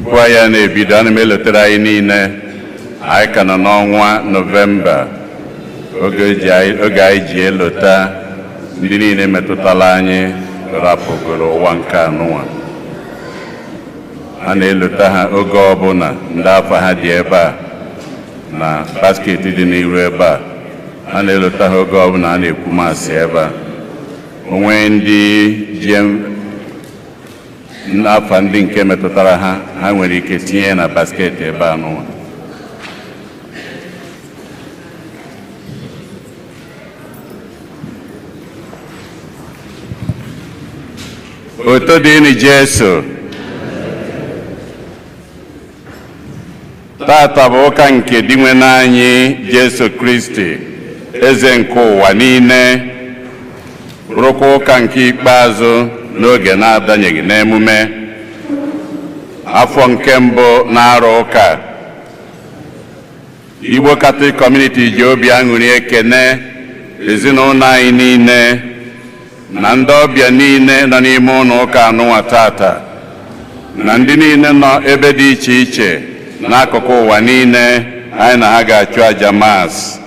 Tupu anyị na-ebido, ana m elotere anyị niile, anyị ka nọ n'ọnwa Nọvemba, oge anyị ji elota ndị niile metụtara anyị rapụgoro ụwa nke anụnwa. A na-elota ha oge ọbụla. Ndị afọ ha dị ebe a na basket dị n'iru ebe a, a na-elota ha oge ọbụla a na-ekwu Mass ebe a. Onwe ndị ji n'afa ndị nke metụtara ha, ha nwere ike tinye na basket ebe a n'ụwa. Oto dịnị Jesu. Tata bụ ụka nke Dinwenụ anyị Jesu Kristi, eze nke ụwa niile, bụrụkwa ụka nke ikpeazụ n'oge na-adanyeghị n'emume afọ nke mbụ na-arụ ụka. Igbo Catholic Community ji obi aṅụrị ekene ezinụlọ anyị niile na ndị ọbịa niile nọ n'ime ụlọ ụka anụnwa tata, na ndị niile nọ ebe dị iche iche n'akụkụ ụwa niile anyị na ha ga-achụ aja Mass.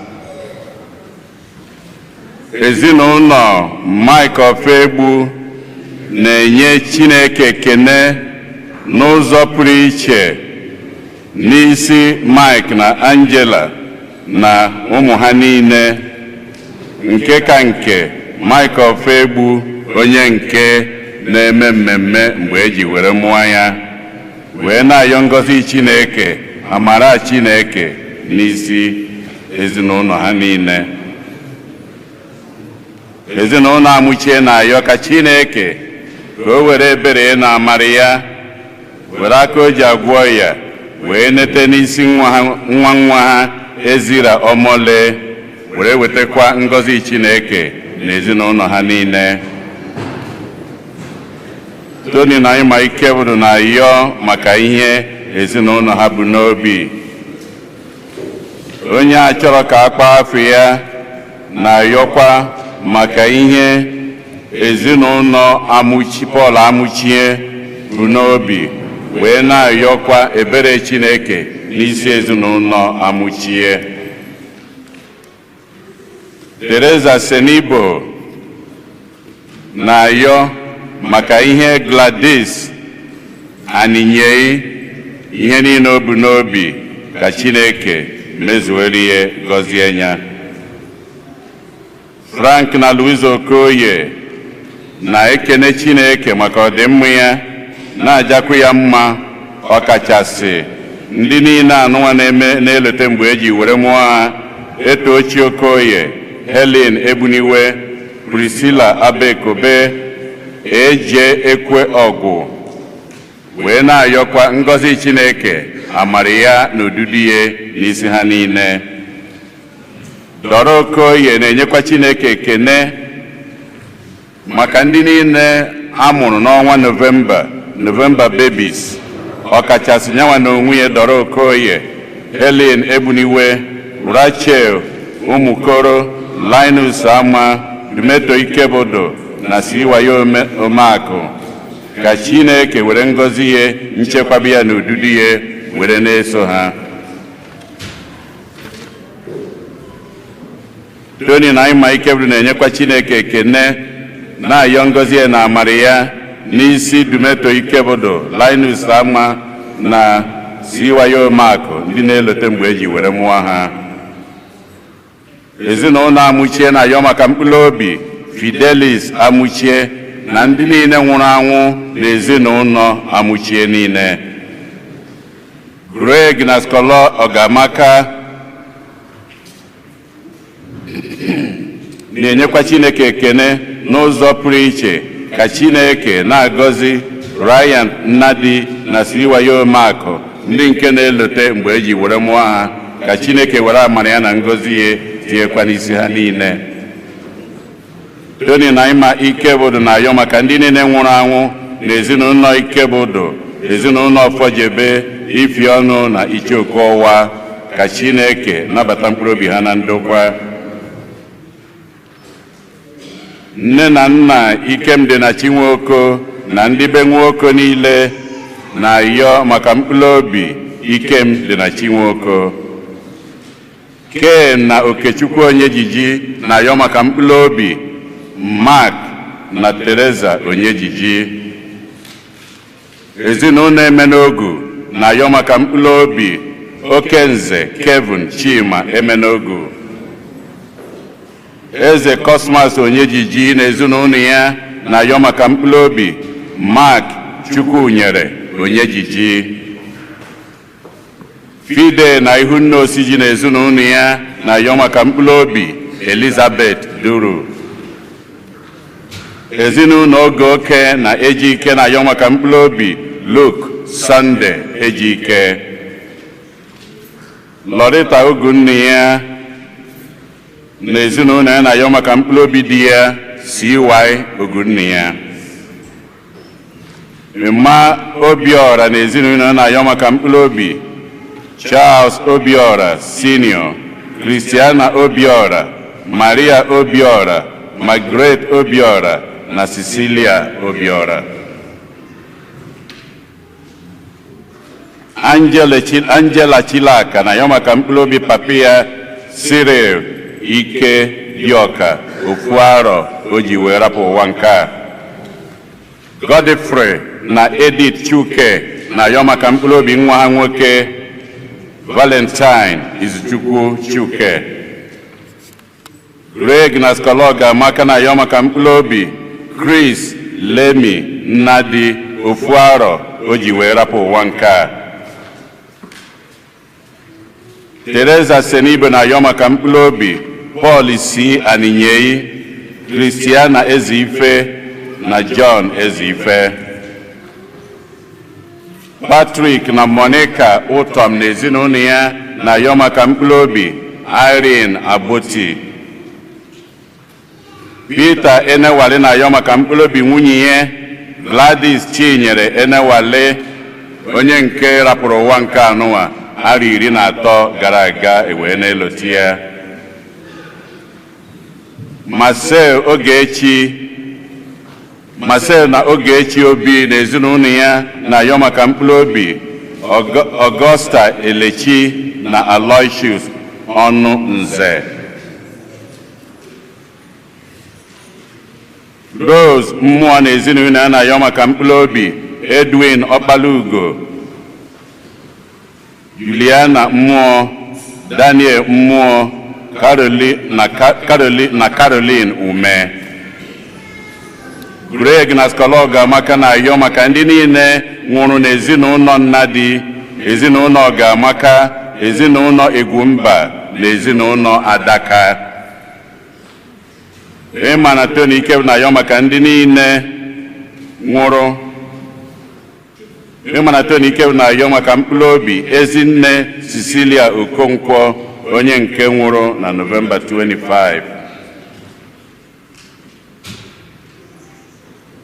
Ezinụlọ Mike Ofegbu na-enye Chineke ekene n'ụzọ pụrụ iche n'isi Mike na Angela na ụmụ ha niile, nke ka nke Mike Ofegbu, onye nke na-eme mmemme mgbe eji were mụọ ya, wee na-ayọ ngọzi Chineke, amara Chineke n'isi ezinụlọ ha niile. Ezinụlọ Amuchie na-ayọ ka Chineke ka o were ebere na amara ya, were aka o ji agwọ ya wee nete n'isi nwa nwa ha Ezira Omole, were wetakwa ngọzi Chineke na ezinụlọ ha niile. Tony na Ịma Ikebụrụ na-ayọ maka ihe ezinụlọ ha bụ n'obi. Onye a chọrọ ka a kpaa afọ ya na-ayọkwa maka ihe ezinụlọ Amuchi, Paul Amuchie bụ n'obi, wee na-ayọkwa ebere Chineke n'isi ezinụlọ Amuchie. Teresa Senibo na-ayọ maka ihe Gladys Aninyei, ihe niile o bu n'obi ka Chineke mezuere ya, gọzie ya. Frank na Louise Okoye na-ekene Chineke maka ọdịmma ya, na-ajakwu ya mma, ọkachasị ndị niile anụnwa na-eme na-elote mgbe eji were mụọ ha: Etochi Okoye, Helen Egbuniwe, Priscilla Abekobe, Eje Ekwe Ọgwụ, wee na-ayọkwa ngọzi Chineke, amara ya na odudu ya n'isi ha niile. Dọrọ Okoye na-enyekwa Chineke ekene maka ndị niile a mụrụ n'ọnwa Nọvemba, November babies, ọkachasị nyanwa na onwe ya Dọrọ Okoye, Helen Egbuniwe, Rachel Ụmụkoro, Linus Ama, Dumeto Ikebodo na Siwayo Omeakụ, ka Chineke were ngọzi ya, nchekwaba ya na odudu ya were na-eso ha. Tony na Ịma Ikebụrụ na-enyekwa Chineke ekene, na-ayọ ngọzi ya na amara ya n'isi Dumeto Ikebodo, Linus Ama na Siwayo Omeakụ, ndị na-elote mgbe eji were mụọ ha. Ezinụlọ Amuchie na-ayọ maka mkpụrụ obi Fidelis Amuchie na ndị niile nwụrụ anwụ na ezinụlọ Amuchie niile. Greg na Skolo Ọgamaka na-enyekwa Chineke ekene n'ụzọ pụrụ iche ka Chineke na-agọzi Ryan Nnadi na Siwayo Omeakụ, ndị nke na-elote mgbe eji were mụọ ha, ka Chineke were amara ya na ngọzi ya tinyekwa n'isi ha niile. Tony na Ịma Ikebodo na-ayọ maka ndị niile nwụrụ anwụ na ezinụlọ Ikebodo, ezinụlọ Ọfọjebe, Ifiọnụ na Ichoku Ọwa, ka Chineke nabata mkpụrụ obi ha na ndokwa. Nne na nna Ikemdị na Chinwoko na ndị be Nwoko niile Na-ayọ maka mkpụrụ obi Ikem dị na Chinwoko. Ken na Okechukwu Onyejiji na-ayọ maka mkpụrụ obi Mark na Teresa Onyejiji. Ezinụlọ Emenogu na-ayọ maka mkpụrụ obi Okenze Kevin Chima Emenogu. Eze Cosmas Onyejiji na ezinụlọ ya na-ayọ maka mkpụrụ obi Mark Chukwunyere Onyejiji. Fide na Ihunna Osiji na ezinụlọ ya na-ayọ maka mkpụrụ obi Elizabeth Duru. Ezinụlọ Oge Oke na Ejike na-ayọ maka mkpụrụ obi Luke Sunday Ejike. Lorita Ogunne ya na ezinụlọ ya na-ayọ maka mkpụrụ obi di ya CY Ogunne ya. Mma Obiora na ezinụlọ ya na-ayọ maka mkpụrụ obi Charles Obiora Senior, Christiana Obiora, Maria Obiora, Margaret Obiora na Cecilia Obiora. Angela Chilaka na-ayọ maka mkpụrụ obi papi ya Cyril Ike Dioka, ofu arọ o ji wee rapụ ụwa nke a. Godfrey na Edith Chuke na-ayọ maka mkpụrụ obi nwa ha nwoke Valentine Izuchukwu Chuke. Greg na Skologa Amaka na-ayọ maka mkpụrụ obi Chris Lemi Nnadi, ofu arọ o ji wee rapụ ụwa nke a. Teresa Senibe na-ayọ maka mkpụrụ obi Paul C. Aninyei, Christiana Ezeife na John Ezeife. Patrick na Monica Ụtọm na ezinụlọ ya na-ayọ maka mkpụrụ obi Irene Agboti. Peter Enewale na-ayọ maka mkpụrụ obi nwunye ya Gladys Chinyere Enewale, onye nke rapụrụ ụwa nke anụwa arọ 13 gara aga, ewee na-eloti ya. Marcel Ogechi, Marcel na Ogechi Obi na ezinụlọ ya na-ayọ maka mkpụrụ obi Augusta Elechi na Aloysius Ọnụ Nze. Rose Mmụọ na ezinụlọ ya na-ayọ maka mkpụrụ obi Edwin Ọkpalugo, Juliana Mmụọ, Daniel Mmụọ, na Caroline Ume. Greg na Skologa Amaka na-ayọ maka ndị niile nwụrụ n'ezinụlọ Nnadi, ezinụlọ Ọgamaka, ezinụlọ Egwumba na ezinụlọ Adaka. Ịma na Tony Ike na-ayọ maka ndị niile nwụrụ. Ịma na Tony Ike na-ayọ maka mkpụrụ obi Ezinne Cecilia Okonkwo, onye nke nwụrụ na Nọvemba 25.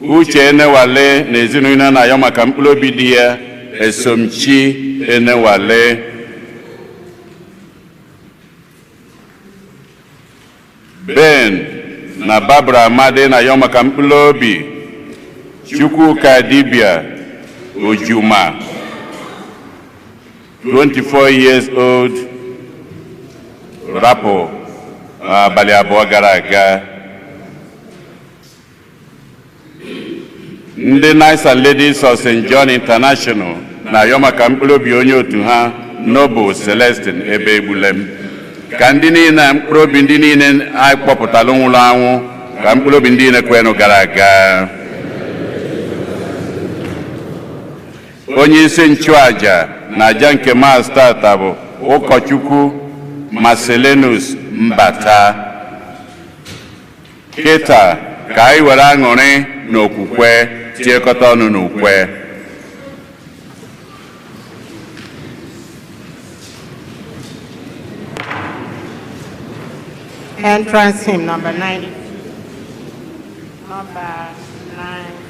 Uche Enewale na ezinụlọ na-ayọ maka mkpụrụ obi di ya Esomchi Enewale. Ben na Barbara Amadi na-ayọ maka mkpụrụ obi Chukwuka Dibia Ojuma, 24 years old, rapụ abalị 2 gara aga. Ndị Knights and Ladies of St. John International na-ayọ maka mkpụrụ obi onye otu ha Noble Celestine Ebe Egbulem. Ka ndị niile, mkpụrụ obi ndị niile anyị kpọpụtara nwụrụ anwụ, ka mkpụrụ obi ndị niile kwenụ gara aga. Onye isi nchụaja na aja nke Mass tata bụ ụkọchukwu Marcellinus Mbata. Kịta ka anyị were aṅụrị na okwukwe tiekọta ọnụ n'ukwe. Entrance hymn number 90. Number 9.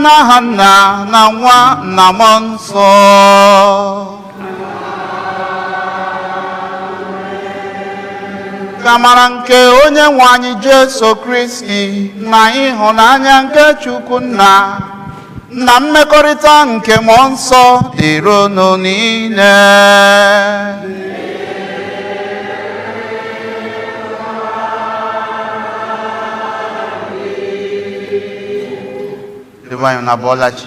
N'aha Nna na Nwa na Mmụọ Nsọ. Ka amara nke onye nwe anyị Jesu Kristi na ịhụnanya nke Chukwu Nna na mmekọrịta nke Mmụọ Nsọ dịrị unu niile. Debe anyị na bọlachi.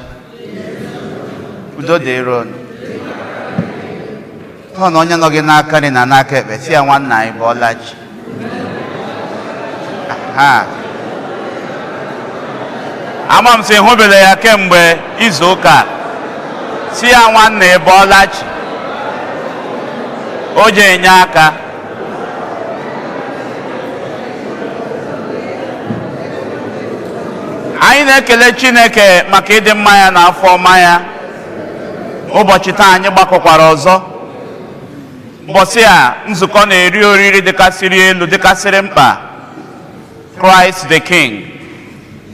Udo dịrị unu. Hụ na onye nọ gị n'aka nri na n'aka ekpe, si ya, "Nwanna anyị, bọlachi." Ha ama m sị hụbele ya kemgbe izu ụka, si ya, "Nwanne, ị bọọla chi." O ji enye aka. Anyị na-ekele Chineke maka ịdị mma ya na afọ ọma ya. Ụbọchị taa anyị gbakọkwara ọzọ, mbọsị a nzukọ na-eri oriri dịkasịrị elu, dịkasịrị mkpa, Christ the King,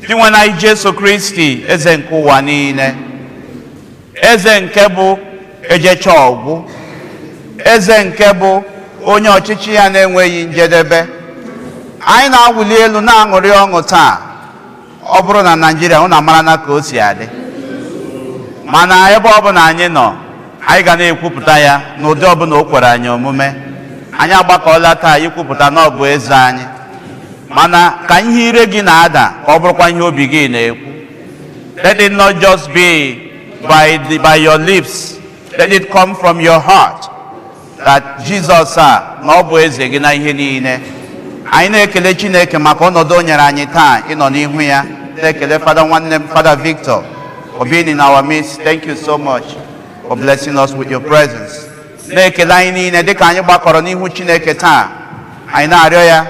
dị nwe anyị Jesu Kristi, eze nke ụwa niile, eze nke bụ ejecha ọgwụ, eze nke bụ onye ọchịchị ya na-enweghị njedebe. Anyị na-awụli elu, na-aṅụrị ọṅụ taa. Ọ bụrụ na Naịjirịa, ụnụ amara na ka o si adị, mana ebe ọ bụla anyị nọ, anyị ga na-ekwupụta ya n'ụdị ọbụla o kwere anyị omume. Anyị agbakọọla taa ikwupụta na ọ bụ eze anyị, mana ka ihe ire gị na-ada, ka ọ bụrụkwa ihe obi gị na-ekwu. Let it not just be by your lips, let it come from your heart that Jizọs a, na ọ bụ eze gị na ihe niile. Anyị na-ekele Chineke maka ọnọdụ o nyere anyị taa ịnọ n'ihu ya. Na-ekele Fada, nwanne m, Fada Victor, for being in our midst. Thank you so much for blessing us with your presence. Na-ekele anyị niile dịka anyị gbakọrọ n'ihu Chineke taa. Anyị na-arịọ ya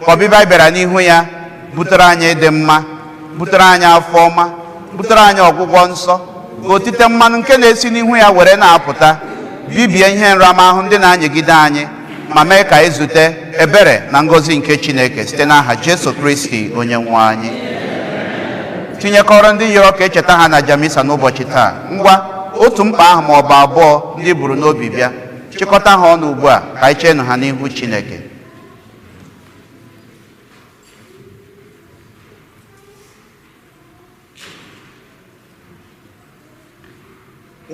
ka ọbịbịa anyị bịara n'ihu ya butere anyị ịdị mma, butere anyị afọ ọma, butere anyị ọgwụgwọ nsọ, ka otite mmanụ nke na-esi n'ihu ya were na-apụta bibie ihe nramahụ ndị na-anyịgide anyị, ma mee ka anyị zute ebere na ngọzi nke Chineke, site n'aha Jesu Kristi onye nwe anyị. Tinyekọrọ ndị yọrọ ka echeta ha na jamisa n'ụbọchị taa, ngwa, otu mkpa ahụ ma ọ bụ abụọ ndị buru n'obi bịa, chịkọta ha ọnụ ugbu a ka anyị cheenụ ha n'ihu Chineke.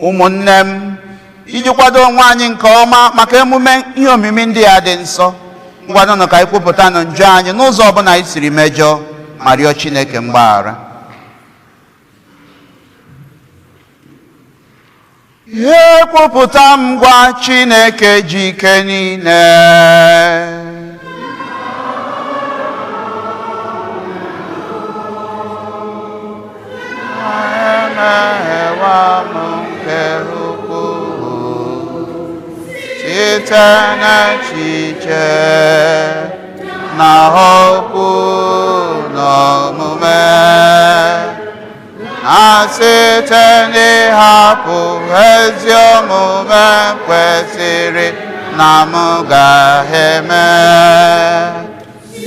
Ụmụnne m, iji kwado onwe anyị nke ọma maka emume ihe omimi ndị a dị nsọ, ngwanụnụ ka anyị kwupụta nụ njọ anyị n'ụzọ ọbụla anyị siri mejọọ, ma rịọ Chineke mgbaghara. Ekwupụta m gwa Chineke ji ike niile emehewa m nke ukwuu site n'echiche na okwu na omume, na site n'ịhapụ ezi omume kwesịrị na m ga-eme,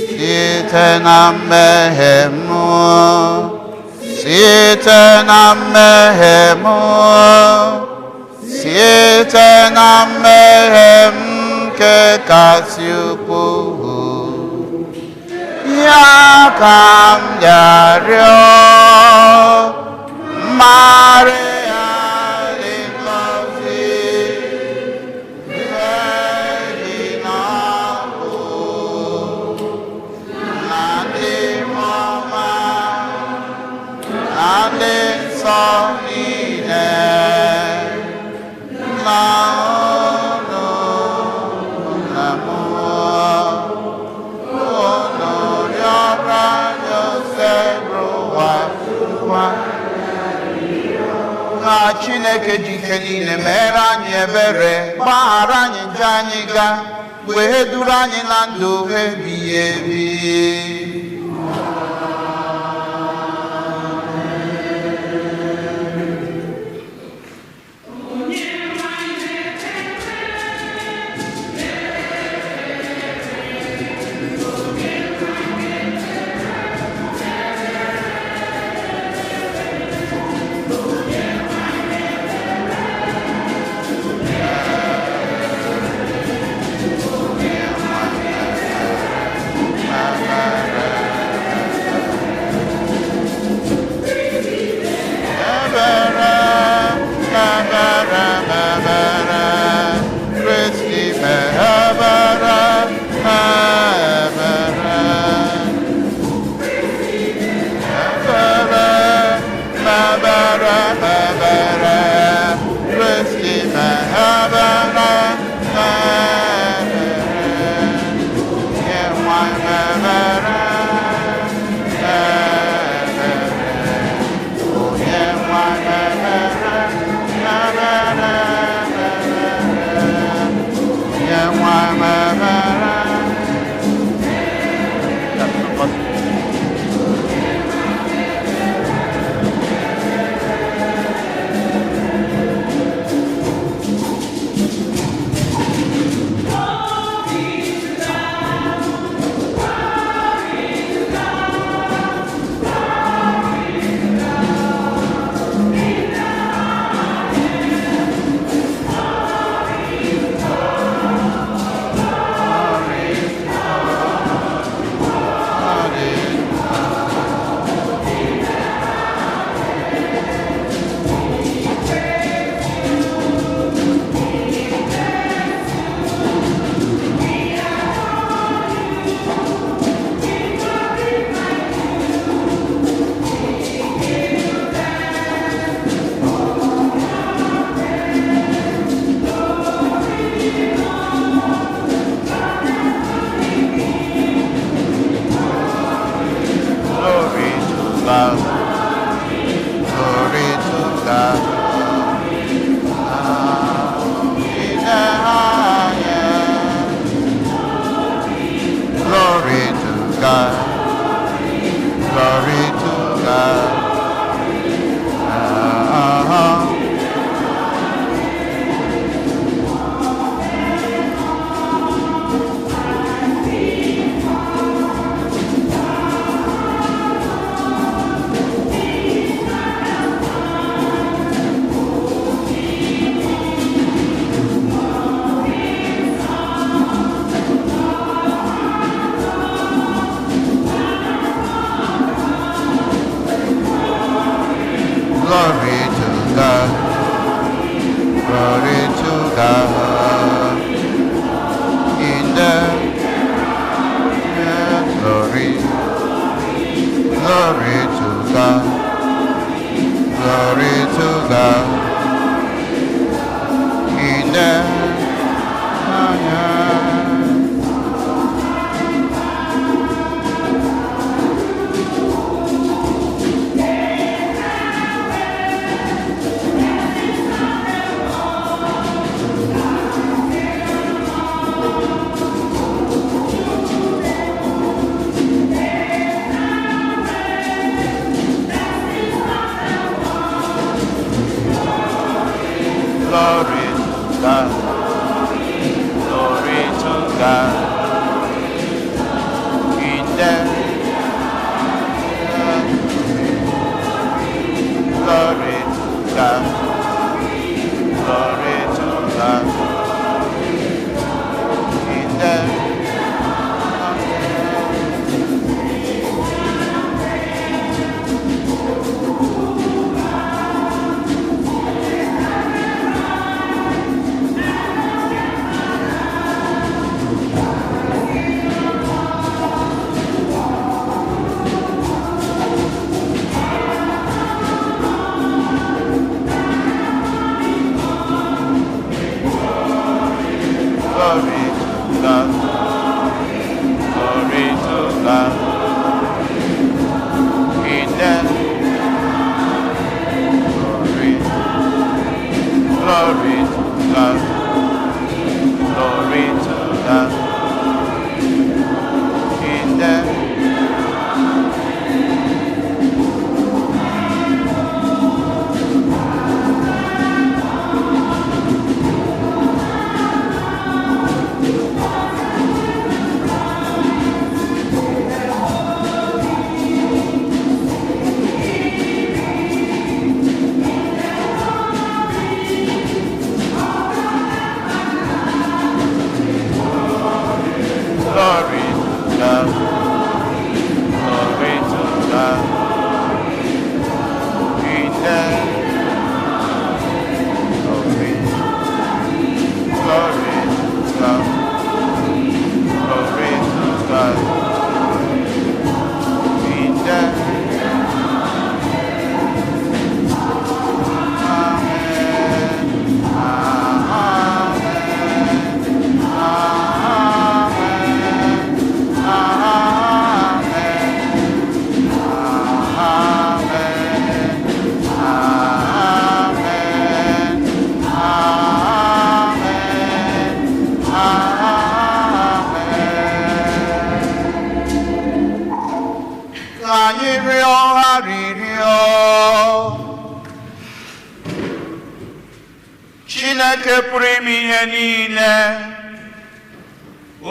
site na mmehie m. Site na mmehie m, site na mmehie m nke kasị ukwuu, ya ka m bịarịọ, Maria dị ngọzi, Virgin ọkụ, na ndị mmụọ ọma, na ndị nsọ niile, na unu na mmụọ, unu rịọrọ anyị Osebụrụwa Chukwu. Ka Chineke ji ike niile mere anyị ebere, gbaghara anyị njọ anyị ga, wee duru anyị na ndụ ebighị ebi. Glory to God. Glory to God. In the highest. Glory to God. Glory to God. Glory to God. Glory to God. In the glory. Glory to God. Glory to God. In the highest. Glory to God. Glory to God. In the Chineke pụrụ ime ihe niile,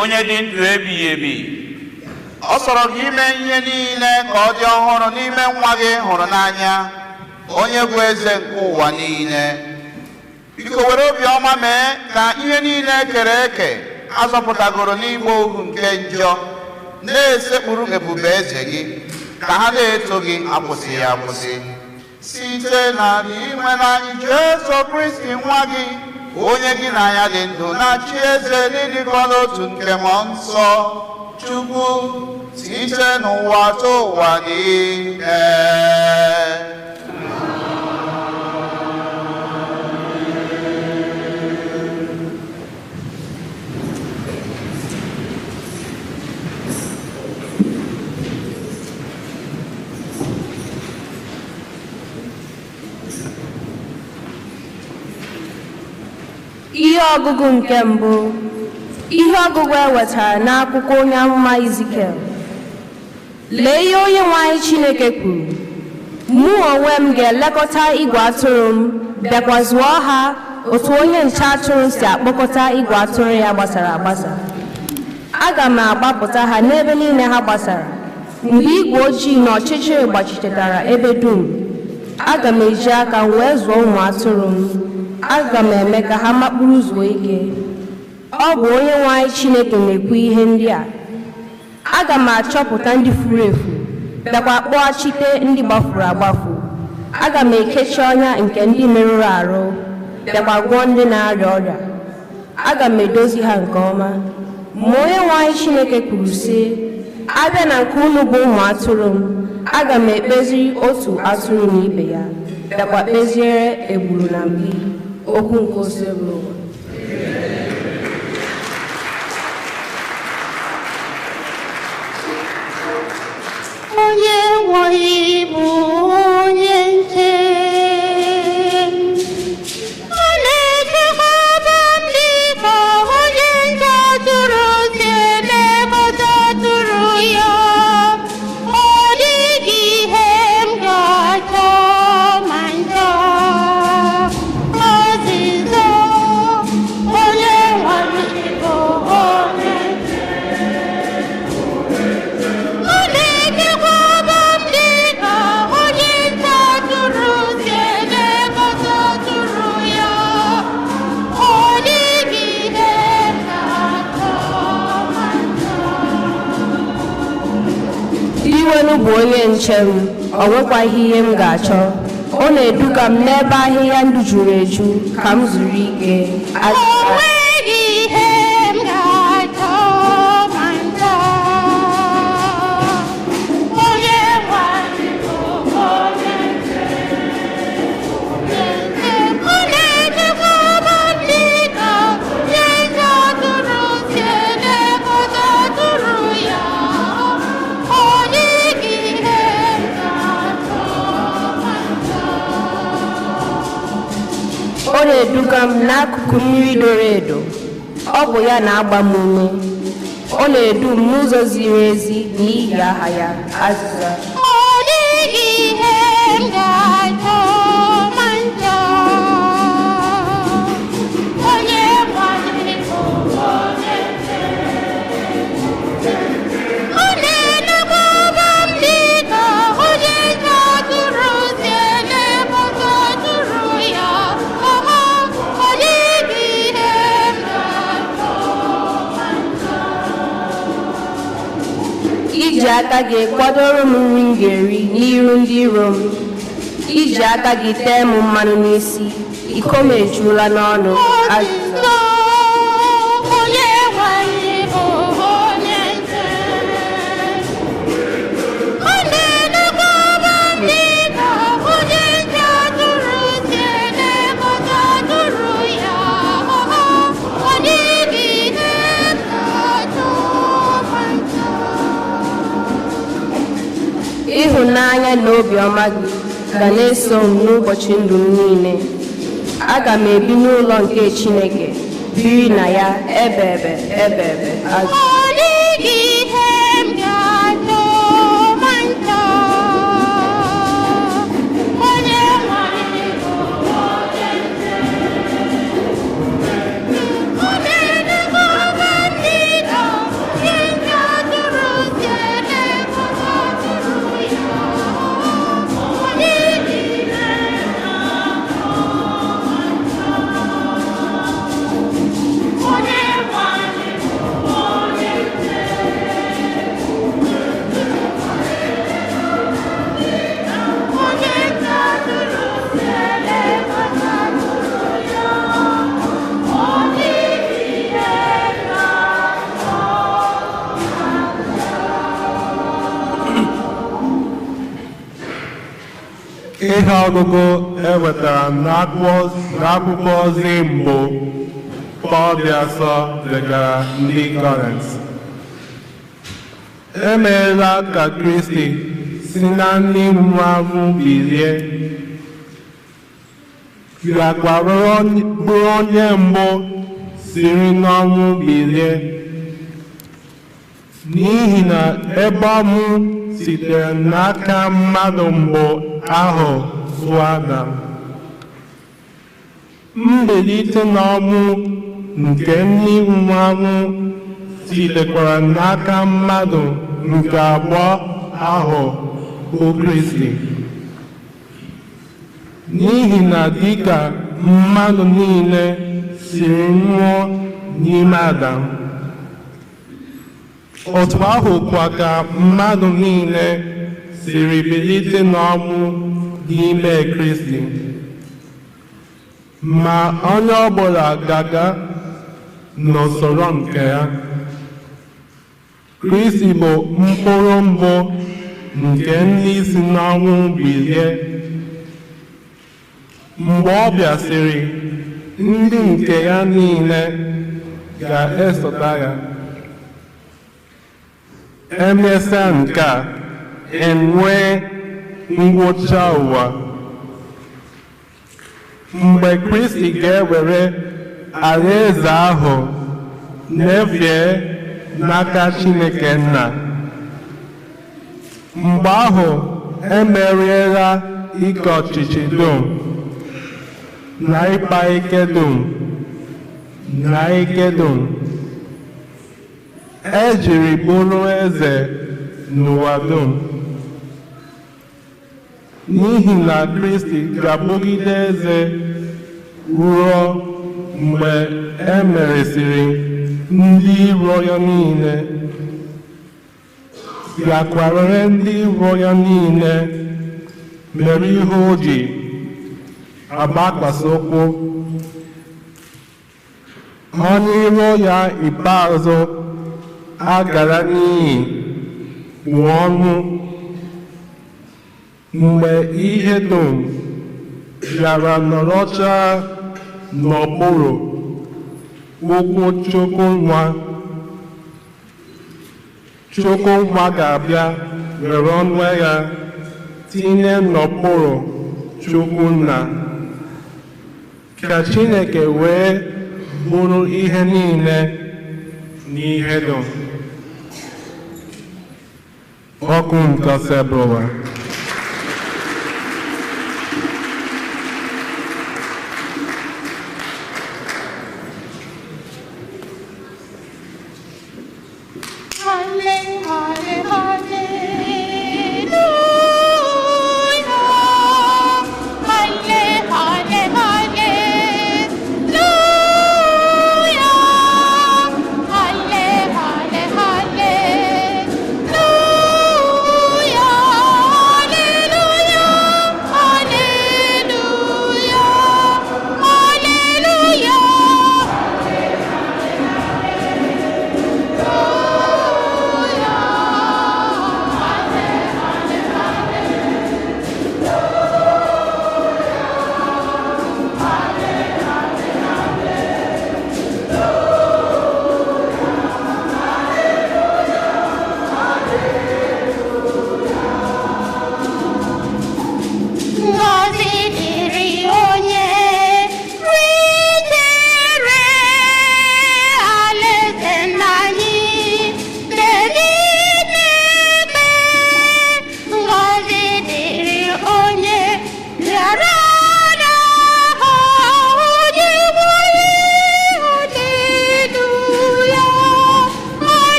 onye dị ndụ ebighị ebi, ọ sọrọ gị ime ihe niile ka ọ dị ọhụrụ n'ime nwa gị hụrụ n'anya, onye bụ eze nke ụwa niile. Biko were obiọma mee ka ihe niile ekere eke azọpụtagoro n'ime ohu nke njọ na-esekpuru ebube eze gị, ka ha na-eto gị akwụsịghị akwụsị. Site na inwe n'anyị Jesu Kristi nwa gị, onye gị na ya dị ndụ na-achị eze n'ịdịkọ n'otu nke Mmụọ Nsọ, Chukwu, site n'ụwa tụ ụwa niile. Ihe ọgụgụ nke mbụ. Ihe ọgụgụ e wetara n'akwụkwọ onye amụma Izikiel. Lee ihe onye nwe anyị Chineke kwuru: mụ onwe m ga-elekọta igwe atụrụ m, bịakwa zụọ ha otu onye nche atụrụ si akpọkọta igwe atụrụ ya gbasara agbasa. Aga m agbapụta ha n'ebe niile ha gbasara, mgbe igwe ojii na ọchịchịrị gbachitetara ebe dum. Aga m eji aka m wee zụọ ụmụ atụrụ m, aga m eme ka ha makpụrụ zuo ike. Ọ bụ onye nwe anyị Chineke na-ekwu ihe ndị a. Aga m achọpụta ndị furu efu, bịakwa kpọghachite ndị gbafuru agbafu. Aga m ekechi ọnya nke ndị merụrụ arụ, bịakwa gwọọ ndị na-arịa ọrịa. Aga m edozi ha nke ọma. Ma onye nwe anyị Chineke kwuru sị: abịa na nke unu bụ ụmụ atụrụ m, aga m ekpeziri otu atụrụ na ibe ya, bịakwa kpeziere egburu na mkpi. Okwu nke Osebụrụwa. Onye nwe bụ onye nche, ọ na-echekwaba m dịka onye nche atụrụ si elekọta atụrụ ya. Ọ dịghị ihe m ga-achọ ma njọ. Ọzịza onye nwe bụ onye nche, ọ na-echekwaba m dịka onye nche atụrụ si elekọta atụrụ ya. Ọ dịghị ihe m ga-achọ ma njọ. Iwelu bụ onye nche m, ọ nwekwaghị ihe m ga-achọ. Ọ na-eduga m n'ebe ahịhịa ndụ juru eju ka m zuru ike. O nweghị ihe m ga-achọ ma njọ. Onye nwe anyị bụ onye nche. Ọ na-echekwaba m dịka onye nche atụrụ si elekọta atụrụ ya. Ọ dịghị ihe m ga-achọ ma njọ. Ọ na-eduga m n'akụkụ mmiri doro edo. Ọ bụ ya na-agba m ume. Ọ na-edu m n'ụzọ ziri ezi n'ihi aha ya. Azịza. Ọ dịghị ihe m ga-achọ ma njọ. Onye nwe anyị bụ onye nche. Ọ na-elekwaba m dịka onye nche atụrụ si elekọta atụrụ ya. Ọ dịghị ihe m ga-achọ ma njọ. Iji aka gị kwadoro m nri m ga-eri n'iru ndị iro m. Iji aka gị tee m mmanụ n'isi, iko m ejula n'ọnụ. Azịza. Ọzịza onye nwe anyị bụ onye nche. Ọ na-elekwaba m dịka onye nche atụrụ si elekọta atụrụ ya. Ọ dịghị ihe m ga-achọ ma njọ. Ịhụnanya na obiọma gị ga na-eso m n'ụbọchị ndụ m niile. Aga m ebi n'ụlọ nke Chineke, biri na ya ebe ebe ebe ebe. Azịza. Ọ dịghị ihe m ga-achọ ma njọ. Onye nwe anyị bụ onye nche. Ihe ọgụgụ e wetara n'akwụkwọ ozi mbụ Pọl dị asọ degara ndị Kọrint. Emeela ka Kristi si na ndị nwụrụ anwụ bilie, bịakwa bụrụ onye mbụ siri n'ọnwụ bilie. N'ihi na ebe ọnwụ sitere n'aka mmadụ mbụ ahụ bụ Adam, mbilite n'ọnwụ nke ndị nwụrụ anwụ sitekwara n'aka mmadụ nke abụọ ahụ bụ Kristi. N'ihi na dịka mmadụ niile siri nwụọ n'ime Adam, otu ahụ kwa ka mmadụ niile siri bilite n'ọnwụ n'ime Kristi. Ma onye ọbụla gaga n'usoro nke ya. Kristi bụ mkpụrụ mbụ nke ndị si n'ọnwụ bilie. Mgbe ọ bịasịrị, ndị nke ya niile ga-esota ya. Emesịa nke a, enwee ngwụcha ụwa. Mgbe Kristi ga-ewere alaeze ahụ nyefee n'aka Chineke Nna. Mgbe ahụ emeriela ike ọchịchị dum na ịkpa ike dum na ike dum. E jiri bụrụ eze n'ụwa dum. N'ihi na Kristi ga-abụgide eze ruo mgbe e merisịrị ndị iro ya niile, bịakwarịrị ndị iro ya niile mere ihe o ji agbakwasị ụkwụ. Onye iro ya ikpeazụ agara n'iyi bụ ọnwụ. Mgbe ihe dum bịara nọrọchaa n'okpuru ụkwụ Chukwunwa, Chukwunwa ga-abịa were ọnụ ya tinye n'okpuru Chukwunna, ka Chineke wee bụrụ ihe niile n'ihe dum. Ọkụ nke Sebụwa.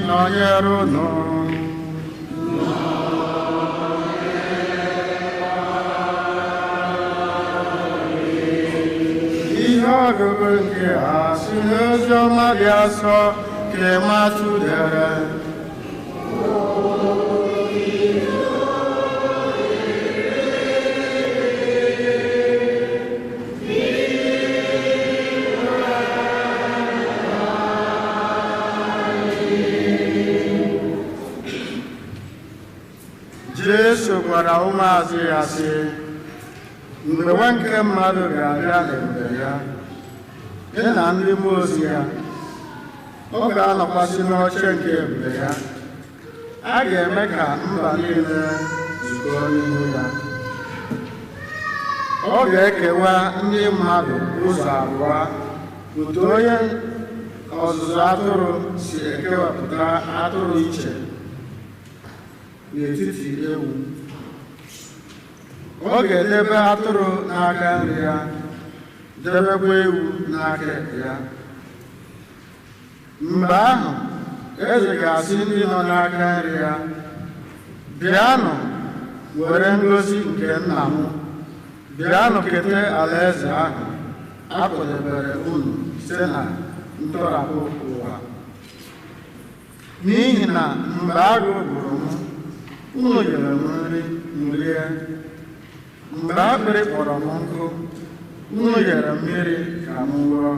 Nọnyere unu. Ọgụgụ nke a si n'oziọma dị asọ nke Matu dere. Jesu gwara ụmụazụ ya sị, mgbe nwa nke mmadụ ga-abịa n'ebube ya, ya na ndị mmụọ ozi ya, ọ ga-anọkwasị n'oche nke ebube ya. A ga-eme ka mba niile zukọọ n'ihu ya. Ọ ga-ekewa ndị mmadụ ụzọ abụọ, otu onye ọzụzụ atụrụ si ekewapụta atụrụ iche n'etiti ewu. Ọ ga-edebe atụrụ n'aka nri ya, debekwa ewu n'aka ekpe ya. Mgbe ahụ, eze ga-asị ndị nọ n'aka nri ya, bịanụ were ngọzi nke nna m, bịanụ keta alaeze ahụ a kwadebere unu site na ntọrapụ ụwa. N'ihi na mgbe agụụ gụrụ m, unu nyere m nri m rie. Mgbe akpịrị kpọrọ m nkụ, unu nyere m mmiri ka m ṅụọ.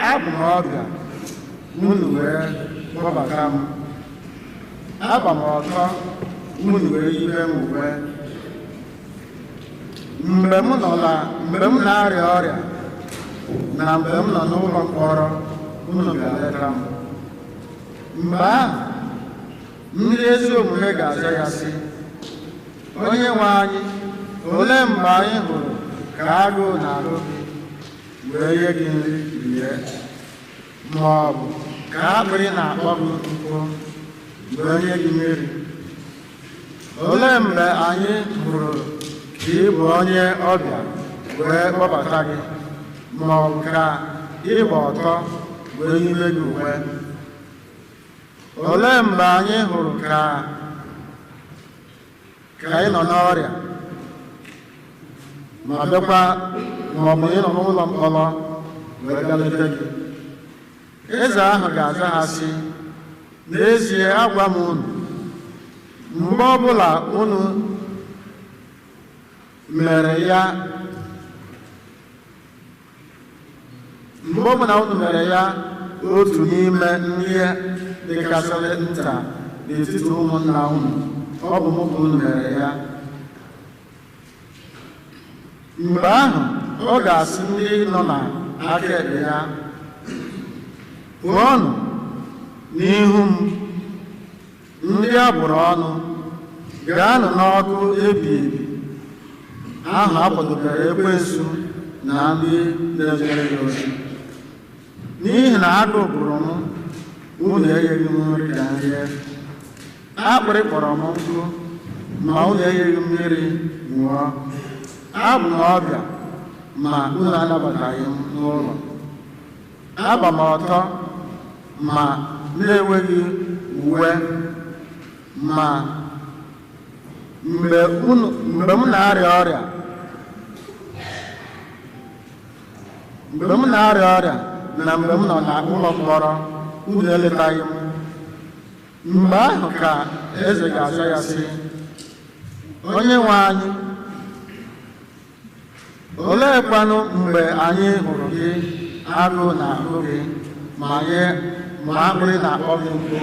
Abụ m ọbịa, unu wee kpọbata m. Agba m ọtọ, unu wee yibe m uwe. Mgbe m na-arịa ọrịa na mgbe m nọ n'ụlọ mkpọrọ, unu ga-eleta m. Mgbe ahụ, ndị ezi omume ga-aza ya sị, Onye nwe anyị, olee mgbe anyị hụrụ ka agụụ na-agụ gị wee nye gị nri rie, ma ọ bụ ka akpịrị na-akpọ gị nkụ wee nye gị mmiri? Olee mgbe anyị hụrụ ka ị bụ onye ọbịa wee kpọbata gị, ma ọ bụ ka ị gba ọtọ wee yibe gị uwe? Olee mgbe anyị hụrụ ka ị nọ n'ọrịa ma bịakwa, ma ọ bụ ị nọ n'ụlọ mkpọrọ wee bịa leta gị? Eze ahụ ga-aza ha sị, n'ezie agwa m unu, mgbe ọbụla unu mere ya, mgbe ọbụla unu mere ya otu n'ime ndị dịkasịrị nta n'etiti ụmụnna unu, ọ bụ mụ ka unu mere ya. Mgbe ahụ, ọ ga-asị ndị nọ n'aka ekpe ya, pụọnụ n'ihu m, ndị a bụrụ ọnụ, gaanụ n'ọkụ ebighị ebi ahụ a kwadobere ekwensu na ndị na-ejere ya ozi. N'ihi na agụụ gụrụ m, unu enyeghị m nri ka m rie. Akpịrị kpọrọ m nkụ, ma unu enyeghị m mmiri ṅụọ. Abụ m ọbịa, ma unu anabataghị m n'ụlọ. Agba m ọtọ, ma na-enweghị uwe. Ma mgbe m na-arịa ọrịa, na mgbe m nọ n'ụlọ mkpọrọ, unu eletaghị m. Mgbe ahụ ka eze ga-aza ya sị, Onye nwe anyị, oleekwanụ mgbe anyị hụrụ gị agụụ na-agụ gị, ma akpịrị na-akpọ gị nkụ,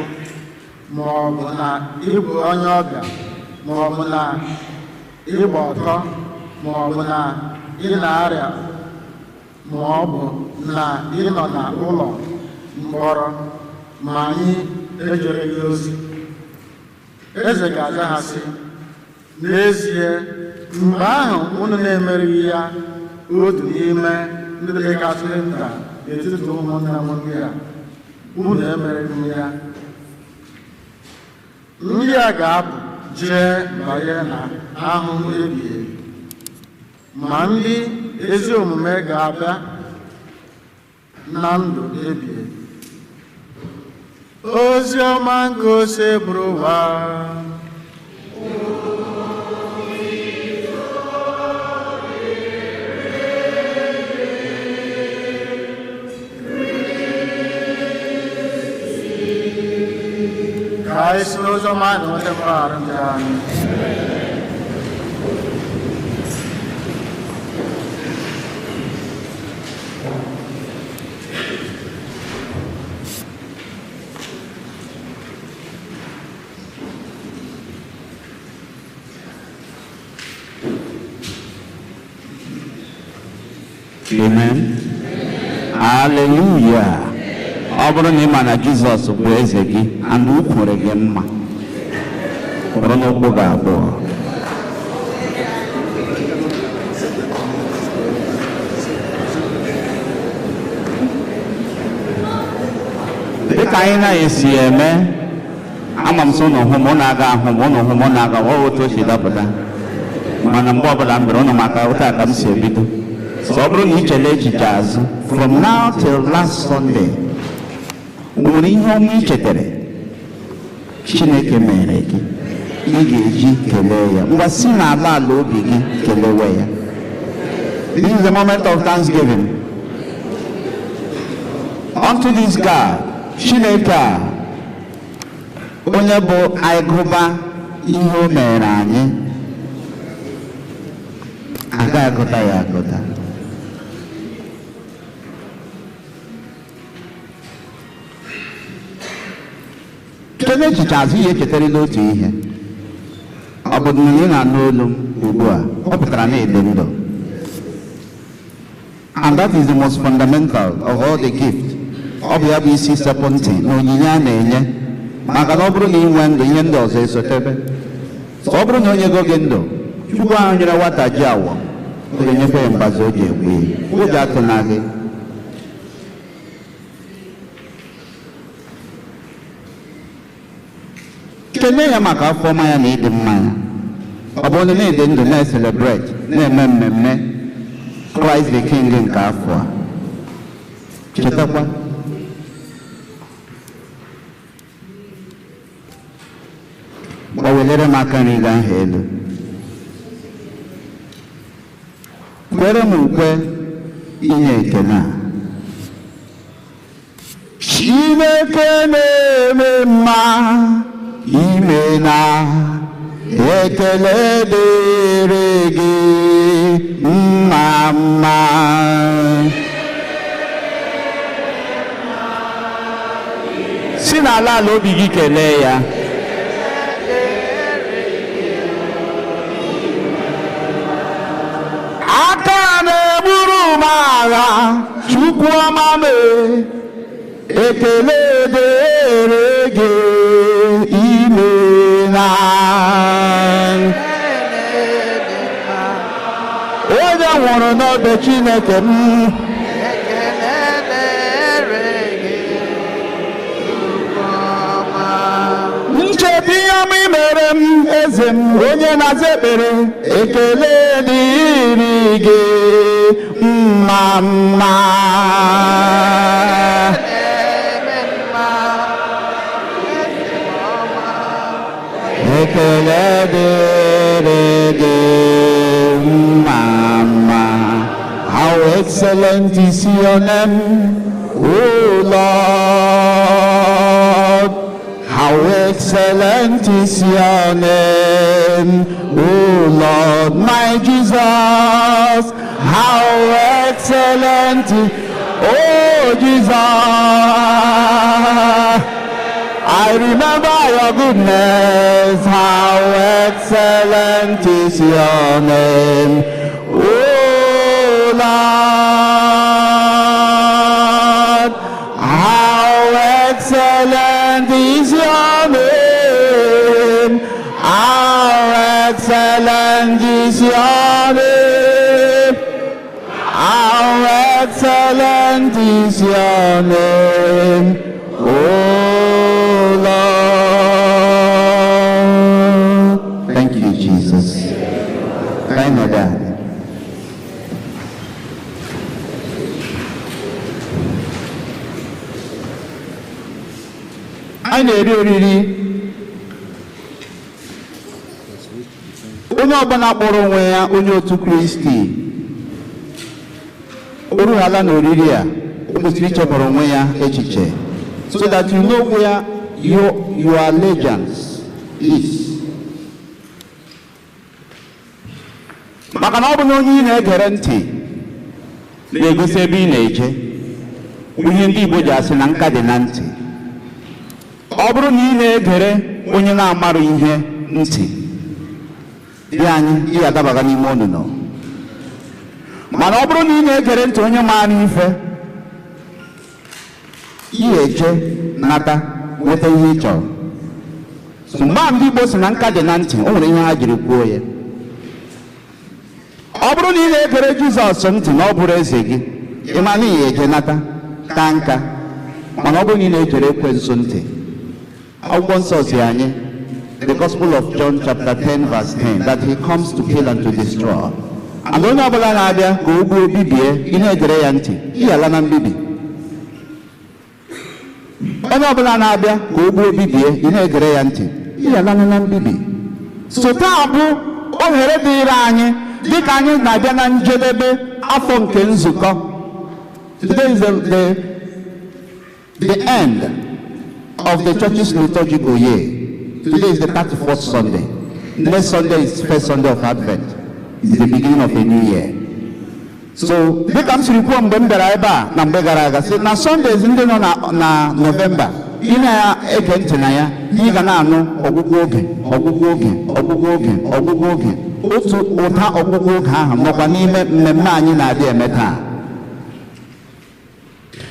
ma ọ bụ na ị bụ onye ọbịa, ma ọ bụ na ị gba ọtọ, ma ọ bụ na ị na-arịa, ma ọ bụ na ị nọ n'ụlọ mkpọrọ, ma anyị ejere gị ozi? Eze ga-aza ha sị, n'ezie mgbe ahụ unu na-emerighị ya otu n'ime ndị dịkasịrị nta n'etiti ụmụnna m ndị a, unu emereghị m ya. Ndị a ga-apụ jee banye na ahụhụ ebighị ebi, ma ndị ezi omume ga-abịa na ndụ ebighị ebi. Ozi ọma nke Osebụrụwa. Anyị si n'oziọma anyị nweta mgbaghara ndị anyị. Amen. Hallelujah. Ọ bụrụ na ị ma na Jizọs bụ eze gị and ukwere gị mma, kwụrụ n'ụkwụ gị abụọ. Dịka anyị na-esi eme, ama m sị ụnụ hụ m, ụnụ aga ahụ m, ụnụ hụ m, ụnụ aga, ọ otu o si dapụta. Mana mgbe ọbụla m bịara, ụnụ maka otu a ka m si ebido. So ọ bụrụ na ị chele echiche azụ, from now till last Sunday, nwere ihe ọma ị chetara Chineke mere gị, ị ga-eji kelee ya. Ngwa, si n'ala ala obi gị kelewe ya. This is the moment of thanksgiving unto this God, Chineke a, onye bụ anyị gụba ihe o mere anyị, aga agụta ya agụta. Chebe echiche azụ, ihe echetarala otu ihe. Ọ bụ na ị na-anụ olu m ugbu a, ọ pụtara na ịdị ndụ. And that is the most fundamental of all the gift. Ọ bụ ya bụ isi sekpụ ntị na onyinye a na-enye, maka na ọ bụrụ na ị nwee ndụ, ihe ndị ọzọ esotebe. So ọ bụrụ na onye go gị ndụ, Chukwu ahụ nyere nwata ji awọ, ọ ga-enyefe ya mgbazi o ji egbu ya. Ụjọ atụna gị. Kelee ya maka afọ ọma ya na ịdị mma ya. Ọ bụrụ na ịdị ndụ, na-celebrate, na-eme mmemme Christ the King nke afọ a, chetakwa gbawelere m aka nri gị ahụ elu, kwere m ukwe inye ekele a. Chineke na-eme mma, ime na ekele dịrị gị, mma mma. Si n'ala ala obi gị kelee ya. Aka na-egburu m agha, Chukwu ọma mee, ekele dịrị gị, ime na onye nwụrụ n'obe. Chineke m, Ekele dịrị gị, Chukwu ọma. Ncheta ihe ọma i mere m, eze m, onye na-aza ekpere, ekele dịrị gị, mma mma. Na-eme mma, eze m ọma. Ekele dịrị gị, mma mma. How excellent is your name, O Lord. How excellent is your name, O Lord, my Jesus. How excellent, oh Jesus. I remember your goodness, how excellent is your name, O Lord. How excellent is your name, how excellent is your name, how excellent is your name, O Lord. Thank you, Jesus. Thank you, Dad. Anyị na-eri oriri. Onye ọbụla kpọrọ onwe ya onye otu Kristi, o rughala na oriri a, o kwesịrị ichebara onwe ya echiche, so that you know where your allegiance is. Maka na ọ bụ na onye ị na-egere ntị na-egosi ebe ị na-eje. Ihe ndị Igbo ji asị na nka dị na ntị. Ọ bụrụ na ị na-egere onye na-amarụ ihe ntị, dị anyị ị adabaga n'ime onunu. Mana ọ bụrụ na ị na-egere ntị onye maara ife, ị eje nata nweta ihe ị chọrọ. So mgbe ndị Igbo si na nka dị na ntị, o nwere ihe ha jiri kwuo ya. Ọ bụrụ na ị na-egere Jizọs ntị na ọ bụrụ eze gị, ị ma na ị eje nata ka nka. Mana ọ bụrụ na ị na-ejere ekwensu ntị, akwụkwọ nsọ si anyị, the Gospel of John chapter 10 verse 10, that he comes to kill and to destroy. And onye ọbụla na-abịa ka o gbuo bibie, ị na-ejere ya ntị, ị ala na mbibi. Onye ọbụla na-abịa ka o gbuo bibie, ị na-egere ya ntị, ị ala na mbibi. So taa bụ ohere dịịrị anyị dịka anyị na-abịa na njedebe afọ nke nzukọ. Today is the end of the church's liturgical year. Today is the 34th Sunday. Next Sunday is first Sunday of Advent. It's the beginning of a new year. So, dịka m siri kwuo mgbe m bịara ebe a na mgbe gara aga, sị na Sundays ndị nọ na November, ị na-ege ntị na ya, ị ga na-anụ ọgwụgwụ oge, ọgwụgwụ oge, ọgwụgwụ oge, ọgwụgwụ oge. Otu ụda ọgwụgwụ oge ahụ nọkwa n'ime mmemme anyị na-adị eme taa.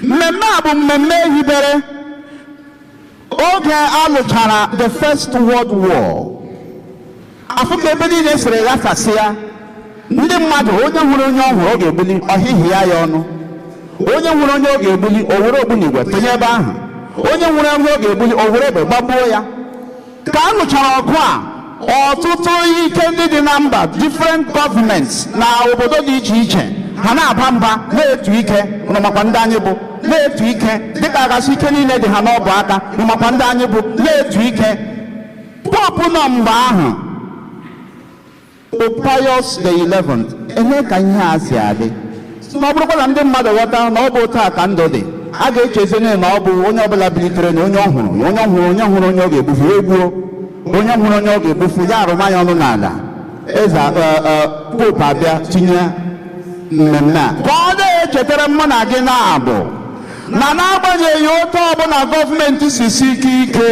Mmemme a bụ mmemme ehibere oge a lụchara the First World War. Afụ ka ebe niile siri ghasasị ya, ndị mmadụ onye hụrụ onye ọhụrụ ọ ga-egbuli ọhịhịa ya ọnụ. Onye hụrụ onye ọ ga-egbuli o were ogbunigwe tinye ebe ahụ. Onye hụrụ onye ọ ga-egbuli o were egbe gbagbuo ya. Ka a lụchara ọgụ a, ọtụtụ ike ndị dị na mba, different governments na obodo dị iche iche, ha na-aba mba na-etu ike nụmakwa ndị anyị bụ na-etu ike, dịka agasị ike niile dị ha n'ọbụ aka nụmakwa ndị anyị bụ na-etu ike. Popu nọ mgbe ahụ, Pope Pius the 11th, eme ka ihe a si adị. Na ọ bụrụkwa na ndị mmadụ ghọta na ọ bụ taa ka ndụ dị, a ga-echezi na ọ bụ onye ọbụla bilitere na onye ọhụrụ, onye ọhụrụ, onye hụrụ onye ọ ga-egbufu, ya egbuo. Onye hụrụ onye ọ ga-egbufu, ya arụma ya ọnụ n'ala. Eze Pope abịa tinye mmemme a ka ọ na-echetara mụ na gị na-abụ na n'agbanyeghị otu ọbụla gọọmenti si si ike ike,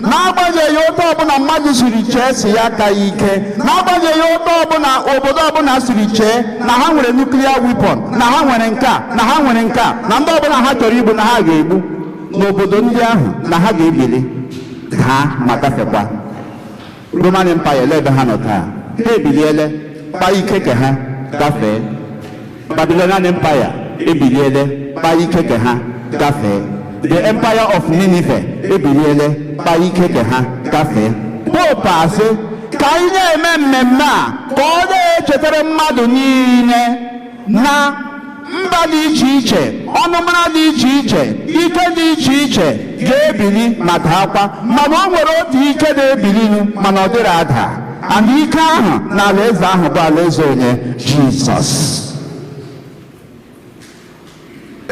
n'agbanyeghị otu ọbụla mmadụ siri chee si ya ka ike, n'agbanyeghị otu ọbụla obodo ọbụla siri chee na ha nwere nuclear weapon, na ha nwere nke a, na ha nwere nke a, na ndị ọbụla ha chọrọ igbu na ha ga-egbu, n'obodo ndị ahụ na ha ga-ebili daa ma gafekwa. Roman Empire ele ebe ha nọ taa, ha ebiliele kpaa ike ke ha gafee. Babylonian Empire ebiliele kpaa ike ke ha gafee. The Empire of Nineveh ebiliele kpaa ike ke ha gafee. Pope asị ka anyị na-eme mmemme a ka ọ na-echetara mmadụ niile na mba dị iche iche, ọnụmara dị iche iche, ike dị iche iche ga-ebili ma daakwa, mana o nwere otu ike na-ebilinu mana ọ dịrị ada. And ike ahụ na alaeze ahụ bụ alaeze onye Jizọs.